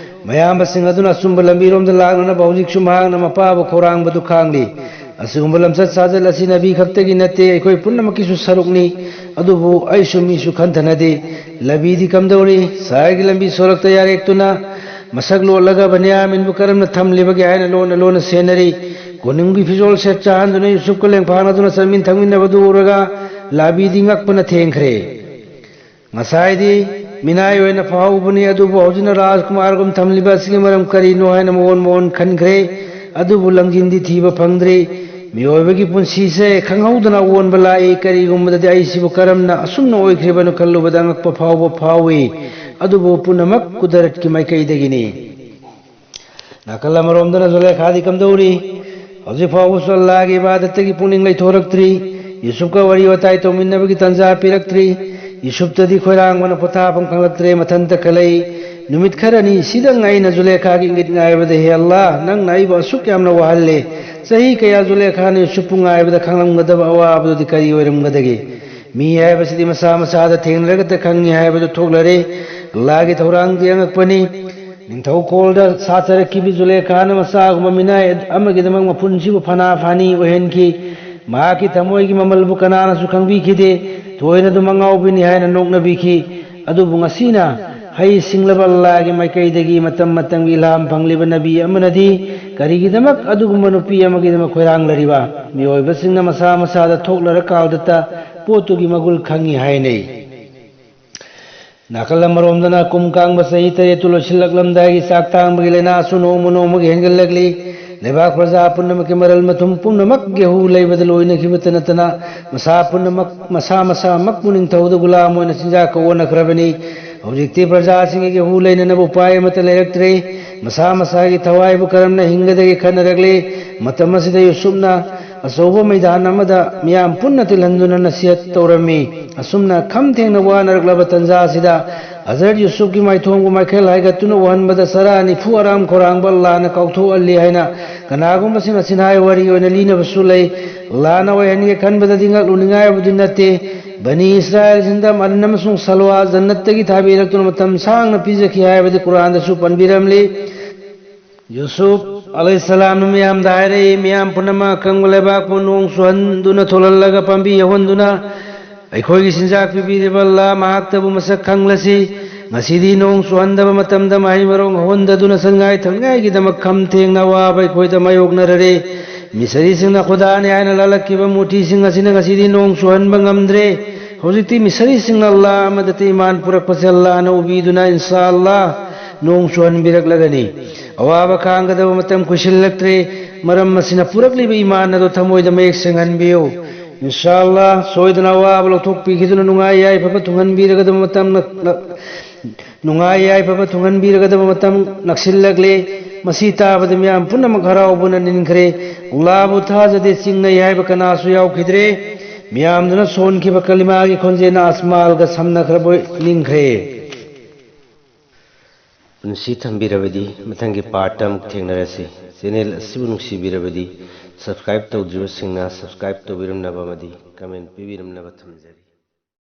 ꯃꯌꯥꯝꯕꯁꯤꯡ ꯑꯗꯨꯅ ꯑꯆꯨꯝꯕ ꯂꯝꯕꯤꯔꯣꯝꯗ ꯂꯥꯛꯅꯅꯕ ꯍꯧꯖꯤꯛꯁꯨ ꯃꯍꯥꯛꯅ ꯃꯄꯥꯕꯨ ꯈꯧꯔꯥꯡꯕꯗꯨ ꯈꯥꯡꯂꯤ꯫ ꯑꯁꯤꯒꯨꯝꯕ ꯂꯝꯆꯠ ꯁꯥꯖꯠ ꯑꯁꯤ ꯅꯕꯤ ꯈꯛꯇꯒꯤ ꯅꯠꯇꯦ, ꯑꯩꯈꯣꯏ ꯄꯨꯝꯅꯃꯛꯀꯤꯁꯨ ꯁꯔꯨꯛꯅꯤ꯫ ꯑꯗꯨꯕꯨ ꯑꯩꯁꯨ ꯃꯤꯁꯨ ꯈꯟꯊꯅꯗꯦ꯫ ꯂꯕꯤꯗꯤ ꯀꯝꯗꯧꯔꯤ? ꯁꯍꯔꯒꯤ ꯂꯝꯕꯤ ꯁꯣꯔꯣꯛꯇ ꯌꯥꯔꯦꯛꯇꯨꯅ ꯃꯁꯛ ꯂꯣꯠꯂꯒ ꯕꯅꯤꯌꯥꯃꯤꯟꯕꯨ ꯀꯔꯝꯅ ꯊꯝꯂꯤꯕꯒꯦ ꯍꯥꯏꯅ ꯂꯣꯟꯅ ꯂꯣꯟꯅ ꯁꯦꯟꯅꯔꯤ꯫ ꯀꯣꯅꯨꯡꯒꯤ ꯐꯤꯖꯣꯜ ꯁꯦꯠ ꯆꯥꯍꯟꯗꯨꯅ ꯌꯨꯁꯨꯞꯀ ꯂꯦꯡꯐꯥꯅꯗꯨꯅ ꯆꯠꯃꯤꯟ ꯊꯛꯃꯤꯟꯅꯕꯗꯨ ꯎꯔꯒ ꯂꯕꯤꯗꯤ ꯉꯛꯄꯅ ꯊꯦꯡꯈ꯭ꯔꯦ꯫ ꯉꯁꯥꯏꯗꯤ ꯃꯤꯅꯥꯏ ꯑꯣꯏꯅ ꯐꯥꯎꯕꯅꯤ, ꯑꯗꯨꯕꯨ ꯍꯧꯖꯤꯛꯅ ꯔꯥꯖꯀꯨꯃꯥꯔꯒꯨꯝ ꯊꯝꯂꯤꯕ ꯑꯁꯤꯒꯤ ꯃꯔꯝ ꯀꯔꯤꯅꯣ ꯍꯥꯏꯅ ꯃꯑꯣꯟ ꯃꯑꯣꯟ ꯈꯟꯈ꯭ꯔꯦ꯫ ꯑꯗꯨꯕꯨ ꯂꯪꯖꯤꯟꯗꯤ ꯊꯤꯕ ꯐꯪꯗ꯭ꯔꯤ꯫ ꯃꯤꯑꯣꯏꯕꯒꯤ ꯄꯨꯟꯁꯤꯁꯦ ꯈꯪꯍꯧꯗꯅ ꯑꯑꯣꯟꯕ ꯂꯥꯛꯏ꯫ ꯀꯔꯤꯒꯨꯝꯕꯗ ꯑꯩꯁꯤꯕꯨ ꯀꯔꯝꯅ ꯑꯁꯨꯝꯅ ꯑꯣꯏꯈ꯭ꯔꯤꯕꯅꯣ ꯈꯜꯂꯨꯕꯗ ꯑꯉꯛꯄ ꯐꯥꯎꯕ ꯐꯥꯎꯏ꯫ ꯑꯗꯨꯕꯨ ꯄꯨꯝꯅꯃꯛ ꯀꯨꯗꯔꯠꯀꯤ ꯃꯥꯏꯀꯩꯗꯒꯤꯅꯤ꯫ ꯅꯥꯀꯜ ꯑꯃꯔꯣꯝꯗꯅ ꯖꯨꯂꯦꯈꯥꯗꯤ ꯀꯝꯗꯧꯔꯤ? ꯍꯧꯖꯤꯛ ꯐꯥꯎꯕꯁꯨ ꯑꯜꯂꯥꯍꯒꯤ ꯏꯕꯥꯗꯠꯇꯒꯤ ꯄꯨꯛꯅꯤꯡ ꯂꯩꯊꯣꯔꯛꯇ꯭ꯔꯤ꯫ ꯌꯨꯁꯨꯐꯀ ꯋꯥꯔꯤ ꯋꯥꯇꯥꯏ ꯇꯧꯃꯤꯟꯅꯕꯒꯤ ꯇꯥꯟꯖꯥ ꯄꯤꯔꯛꯇ꯭ꯔꯤ꯫ ꯌꯨꯁꯨꯐꯇꯗꯤ ꯈꯣꯏꯔꯥꯡꯕꯅ ꯄꯣꯊꯥꯐꯝ ꯈꯪꯂꯛꯇ꯭ꯔꯦ, ꯃꯊꯟꯇ ꯈꯜꯂꯛꯏ꯫ ꯅꯨꯃꯤꯠ ꯈꯔꯅꯤ ꯁꯤꯗꯪ ꯑꯩꯅ ꯖꯨꯂꯦꯈꯥꯒꯤ ꯏꯪꯒꯤꯠ ꯉꯥꯏꯕꯗ, ꯍꯦ ꯑꯜꯂꯥꯍ, ꯅꯪꯅ ꯑꯩꯕꯨ ꯑꯁꯨꯛ ꯌꯥꯝꯅ ꯋꯥꯍꯜꯂꯦ꯫ ꯆꯍꯤ ꯀꯌꯥ ꯖꯨꯂꯦꯈꯥꯅ ꯌꯨꯁꯨꯐꯄꯨ ꯉꯥꯏꯕꯗ ꯈꯪꯂꯝꯒꯗꯕ ꯑꯋꯥꯕꯗꯨꯗꯤ ꯀꯔꯤ ꯑꯣꯏꯔꯝꯒꯗꯒꯦ? ꯃꯤ ꯍꯥꯏꯕꯁꯤꯗꯤ ꯃꯁꯥ ꯃꯁꯥꯗ ꯊꯦꯡꯅꯔꯒꯇ ꯈꯪꯉꯤ ꯍꯥꯏꯕꯗꯨ ꯊꯣꯛꯂꯔꯦ꯫ ꯑꯜꯂꯥꯍꯒꯤ ꯊꯧꯔꯥꯡꯗꯤ ꯑꯉꯛꯄꯅꯤ꯫ ꯅꯤꯡꯊꯧ ꯀꯣꯜꯗ ꯁꯥꯊꯔꯛꯈꯤꯕꯤ ꯖꯨꯂꯦꯈꯥꯅ ꯃꯆꯥꯒꯨꯝꯕ ꯃꯤꯅꯥꯏ ꯑꯃꯒꯤꯗꯃꯛ ꯃꯄꯨꯟꯁꯤꯕꯨ ꯐꯅꯥ ꯐꯥꯅꯤ ꯑꯣꯏꯍꯟꯈꯤ꯫ ꯃꯍꯥꯛꯀꯤ ꯊꯃꯣꯏꯒꯤ ꯃꯃꯜꯕꯨ ꯀꯅꯥꯅꯁꯨ ꯈꯪꯕꯤꯈꯤꯗꯦ꯫ ꯊꯣꯏꯅ ꯑꯗꯨꯝ ꯑꯉꯥꯎꯕꯤꯅꯤ ꯍꯥꯏꯅ ꯅꯣꯛꯅꯕꯤꯈꯤ꯫ ꯑꯗꯨꯕꯨ ꯉꯁꯤꯅ ꯍꯩ ꯁꯤꯡꯂꯕ ꯑꯜꯂꯥꯍꯒꯤ ꯃꯥꯏꯀꯩꯗꯒꯤ ꯃꯇꯝ ꯃꯇꯝꯒꯤ ꯏꯜꯍꯥꯝ ꯐꯪꯂꯤꯕ ꯅꯕꯤ ꯑꯃꯅꯗꯤ ꯀꯔꯤꯒꯤꯗꯃꯛ ꯑꯗꯨꯒꯨꯝꯕ ꯅꯨꯄꯤ ꯑꯃꯒꯤꯗꯃꯛ ꯈꯣꯏꯔꯥꯡꯂꯔꯤꯕ? ꯃꯤꯑꯣꯏꯕꯁꯤꯡꯅ ꯃꯁꯥ ꯃꯁꯥꯗ ꯊꯣꯛꯂꯔꯀꯥꯟꯗꯇ ꯄꯣꯠꯇꯨꯒꯤ ꯃꯒꯨꯜ ꯈꯪꯉꯤ ꯍꯥꯏꯅꯩ꯫ ꯅꯥꯀꯜ ꯑꯃꯔꯣꯝꯗꯅ ꯀꯨꯝ ꯀꯥꯡꯕ ꯆꯍꯤ ꯇꯔꯦꯠꯇꯨ ꯂꯣꯏꯁꯤꯜꯂꯛꯂꯝꯗꯥꯏꯒꯤ ꯆꯥꯛ ꯇꯥꯡꯕꯒꯤ ꯂꯥꯏꯅꯥꯁꯨ ꯅꯣꯡꯃ ꯅꯣꯡꯃꯒꯤ ꯍꯦꯟꯒꯠꯂꯛꯂꯤ꯫ ꯂꯩꯕꯥꯛ ꯄ꯭ꯔꯖꯥ ꯄꯨꯝꯅꯃꯛꯀꯤ ꯃꯔꯜ ꯃꯊꯨꯝ ꯄꯨꯝꯅꯃꯛ ꯒꯦꯍꯨ ꯂꯩꯕꯗ ꯂꯣꯏꯅꯈꯤꯕꯇ ꯅꯠꯇꯅ ꯃꯁꯥ ꯄꯨꯝꯅꯃꯛ, ꯃꯁꯥ ꯃꯁꯥꯃꯛꯄꯨ ꯅꯤꯡꯊꯧꯗ ꯒꯨꯂꯥꯝ ꯑꯣꯏꯅ ꯆꯤꯟꯖꯥꯛꯀ ꯑꯣꯟꯅꯈ꯭ꯔꯕꯅꯤ꯫ ꯍꯧꯖꯤꯛꯇꯤ ꯄ꯭ꯔꯖꯥꯁꯤꯡꯒꯤ ꯒꯦꯍꯨ ꯂꯩꯅꯅꯕ ꯎꯄꯥꯏ ꯑꯃꯠꯇ ꯂꯩꯔꯛꯇ꯭ꯔꯦ꯫ ꯃꯁꯥ ꯃꯁꯥꯒꯤ ꯊꯋꯥꯏꯕꯨ ꯀꯔꯝꯅ ꯍꯤꯡꯒꯗꯒꯦ ꯈꯟꯅꯔꯛꯂꯤ꯫ ꯃꯇꯝ ꯑꯁꯤꯗ ꯌꯨꯁꯨꯞꯅ ꯑꯆꯧꯕ ꯃꯩꯗꯥꯟ ꯑꯃꯗ ꯃꯤꯌꯥꯝ ꯄꯨꯟꯅ ꯇꯤꯜꯍꯟꯗꯨꯅ ꯅꯁꯤꯍꯠ ꯇꯧꯔꯝꯃꯤ꯫ ꯑꯁꯨꯝꯅ ꯈꯝ ꯊꯦꯡꯅ ꯋꯥꯅꯔꯛꯂꯕ ꯇꯟꯖꯥ ꯑꯁꯤꯗ ꯍꯖꯔꯠ ꯌꯨꯁꯨꯐꯀꯤ ꯃꯥꯏꯊꯣꯡꯕꯨ ꯃꯥꯏꯀꯩ ꯍꯥꯏꯒꯠꯇꯨꯅ ꯎꯍꯟꯕꯗ ꯆꯔꯥ ꯅꯤꯐꯨ ꯑꯔꯥꯝ ꯈꯧꯔꯥꯡꯕ ꯑꯜꯂꯥꯍꯅ ꯀꯥꯎꯊꯣꯛꯍꯜꯂꯤ ꯍꯥꯏꯅ ꯀꯅꯥꯒꯨꯝꯕꯁꯤꯡꯅ ꯆꯤꯟꯍꯥꯏ ꯋꯥꯔꯤ ꯑꯣꯏꯅ ꯂꯤꯅꯕꯁꯨ ꯂꯩ꯫ ꯑꯜꯂꯥꯍꯅ ꯑꯣꯏꯍꯟꯒꯦ ꯈꯟꯕꯗꯗꯤ ꯉꯛꯂꯨꯅꯤꯡꯉꯥꯏꯕꯨꯗꯤ ꯅꯠꯇꯦ꯫ ꯕꯅꯤ ꯏꯁꯔꯥꯏꯜꯁꯤꯡꯗ ꯃꯅꯟ ꯑꯃꯁꯨꯡ ꯁꯜꯋꯥ ꯖꯟꯅꯠꯇꯒꯤ ꯊꯥꯕꯤꯔꯛꯇꯨꯅ ꯃꯇꯝ ꯁꯥꯡꯅ ꯄꯤꯖꯈꯤ ꯍꯥꯏꯕꯗꯤ ꯀꯨꯔꯥꯟꯗꯁꯨ ꯄꯟꯕꯤꯔꯝꯂꯤ꯫ ꯌꯨꯁꯨꯞ ꯑꯂꯩꯍꯤꯁꯁꯂꯥꯝꯅ ꯃꯤꯌꯥꯝꯗ ꯍꯥꯏꯔꯛꯏ, ꯃꯤꯌꯥꯝ ꯄꯨꯝꯅꯃꯛ ꯑꯀꯪꯕ ꯂꯩꯕꯥꯛꯄꯨ ꯅꯣꯡ ꯆꯨꯍꯟꯗꯨꯅ ꯊꯣꯜꯍꯜꯂꯒ ꯄꯥꯝꯕꯤ ꯍꯧꯍꯟꯗꯨꯅ ꯑꯩꯈꯣꯏꯒꯤ ꯆꯤꯟꯖꯥꯛ ꯄꯤꯕꯤꯔꯤꯕ ꯑꯜꯂꯥ ꯃꯍꯥꯛꯇꯕꯨ ꯃꯁꯛ ꯈꯪꯂꯁꯤ꯫ ꯉꯁꯤꯗꯤ ꯅꯣꯡ ꯆꯨꯍꯟꯗꯕ ꯃꯇꯝꯗ ꯃꯍꯩ ꯃꯔꯣꯡ ꯍꯧꯍꯟꯗꯗꯨꯅ ꯆꯟꯉꯥꯏ ꯊꯛꯉꯥꯏꯒꯤꯗꯃꯛ ꯈꯝ ꯊꯦꯡꯅ ꯑꯋꯥꯕ ꯑꯩꯈꯣꯏꯗ ꯃꯥꯌꯣꯛꯅꯔꯔꯦ꯫ ꯃꯤꯁꯔꯤꯁꯤꯡꯅ ꯈꯨꯗꯥꯅꯤ ꯍꯥꯏꯅ ꯂꯥꯜꯂꯛꯈꯤꯕ ꯃꯨꯔꯇꯤꯁꯤꯡ ꯑꯁꯤꯅ ꯉꯁꯤꯗꯤ ꯅꯣꯡ ꯆꯨꯍꯟꯕ ꯉꯝꯗ꯭ꯔꯦ꯫ ꯍꯧꯖꯤꯛꯇꯤ ꯃꯤꯁꯔꯤꯁꯤꯡꯅ ꯑꯜꯂꯥ ꯑꯃꯗꯇ ꯏꯃꯥꯟ ꯄꯨꯔꯛꯄꯁꯦ ꯑꯜꯂꯥꯅ ꯎꯕꯤꯗꯨꯅ ꯏꯟꯁꯥ ꯑꯜꯂꯥ ꯅꯣꯡ ꯆꯨꯍꯟꯕꯤꯔꯛꯂꯒꯅꯤ꯫ ꯑꯋꯥꯕ ꯈꯥꯡꯒꯗꯕ ꯃꯇꯝ ꯀꯨꯏꯁꯤꯜꯂꯛꯇ꯭ꯔꯦ꯫ ꯃꯔꯝ ꯑꯁꯤꯅ ꯄꯨꯔꯛꯂꯤꯕ ꯏꯃꯥꯟ ꯑꯗꯨ ꯊꯃꯣꯏꯗ ꯃꯌꯦꯛ ꯁꯦꯡꯍꯟꯕꯤꯌꯨ꯫ ꯏꯟꯁꯥ ꯑꯜꯂꯥ ꯁꯣꯏꯗꯅ ꯑꯋꯥꯕ ꯂꯧꯊꯣꯛꯄꯤꯈꯤꯗꯨꯅ ꯅꯨꯡꯉꯥꯏ ꯌꯥꯏꯐꯕ ꯊꯨꯡꯍꯟꯕꯤꯔꯒꯗꯕ ꯃꯇꯝ ꯅꯛ-, ꯅꯛ-, ꯅꯨꯡꯉꯥꯏ ꯌꯥꯏꯐꯕ ꯊꯨꯡꯍꯟꯕꯤꯔꯒꯗꯕ ꯃꯇꯝ ꯅꯛꯁꯤꯜꯂꯛꯂꯦ꯫ ꯃꯁꯤ ꯇꯥꯕꯗ ꯃꯤꯌꯥꯝ ꯄꯨꯝꯅꯃꯛ ꯍꯔꯥꯎꯕꯅ ꯅꯤꯟꯈ꯭ꯔꯦ꯫ ꯑꯜꯂꯥꯕꯨ ꯊꯥꯖꯗꯦ ꯆꯤꯡꯅꯩ ꯍꯥꯏꯕ ꯀꯅꯥꯁꯨ ꯌꯥꯎꯈꯤꯗ꯭ꯔꯦ꯫ ꯃꯤꯌꯥꯝꯗꯨꯅ ꯁꯣꯟꯈꯤꯕ ꯀꯂꯤꯃꯥꯒꯤ ꯈꯣꯟꯖꯦꯜꯅ ꯑꯁꯃꯥꯜꯒ ꯁꯝꯅꯈ꯭ꯔꯕꯣꯏ ꯅꯤꯡꯈ꯭ꯔꯦ꯫ ꯄꯨꯟꯁꯤ ꯊꯝꯕꯤꯔꯕꯗꯤ ꯃꯊꯪꯒꯤ ꯄꯥꯔꯠꯇ ꯑꯃꯨꯛ ꯊꯦꯡꯅꯔꯁꯤ꯫ ꯆꯦꯅꯦꯜ ꯑꯁꯤꯕꯨ ꯅꯨꯡꯁꯤꯕꯤꯔꯕꯗꯤ ꯁꯕꯁꯀ꯭ꯔꯥꯏꯕ ꯇꯧꯗ꯭ꯔꯤꯕꯁꯤꯡꯅ ꯁꯕꯁꯀ꯭ꯔꯥꯏꯕ ꯇꯧꯕꯤꯔꯝꯅꯕ ꯑꯃꯗꯤ ꯀꯃꯦꯟ ꯄꯤꯕꯤꯔꯝꯅꯕ ꯊꯝꯖꯔꯤ꯫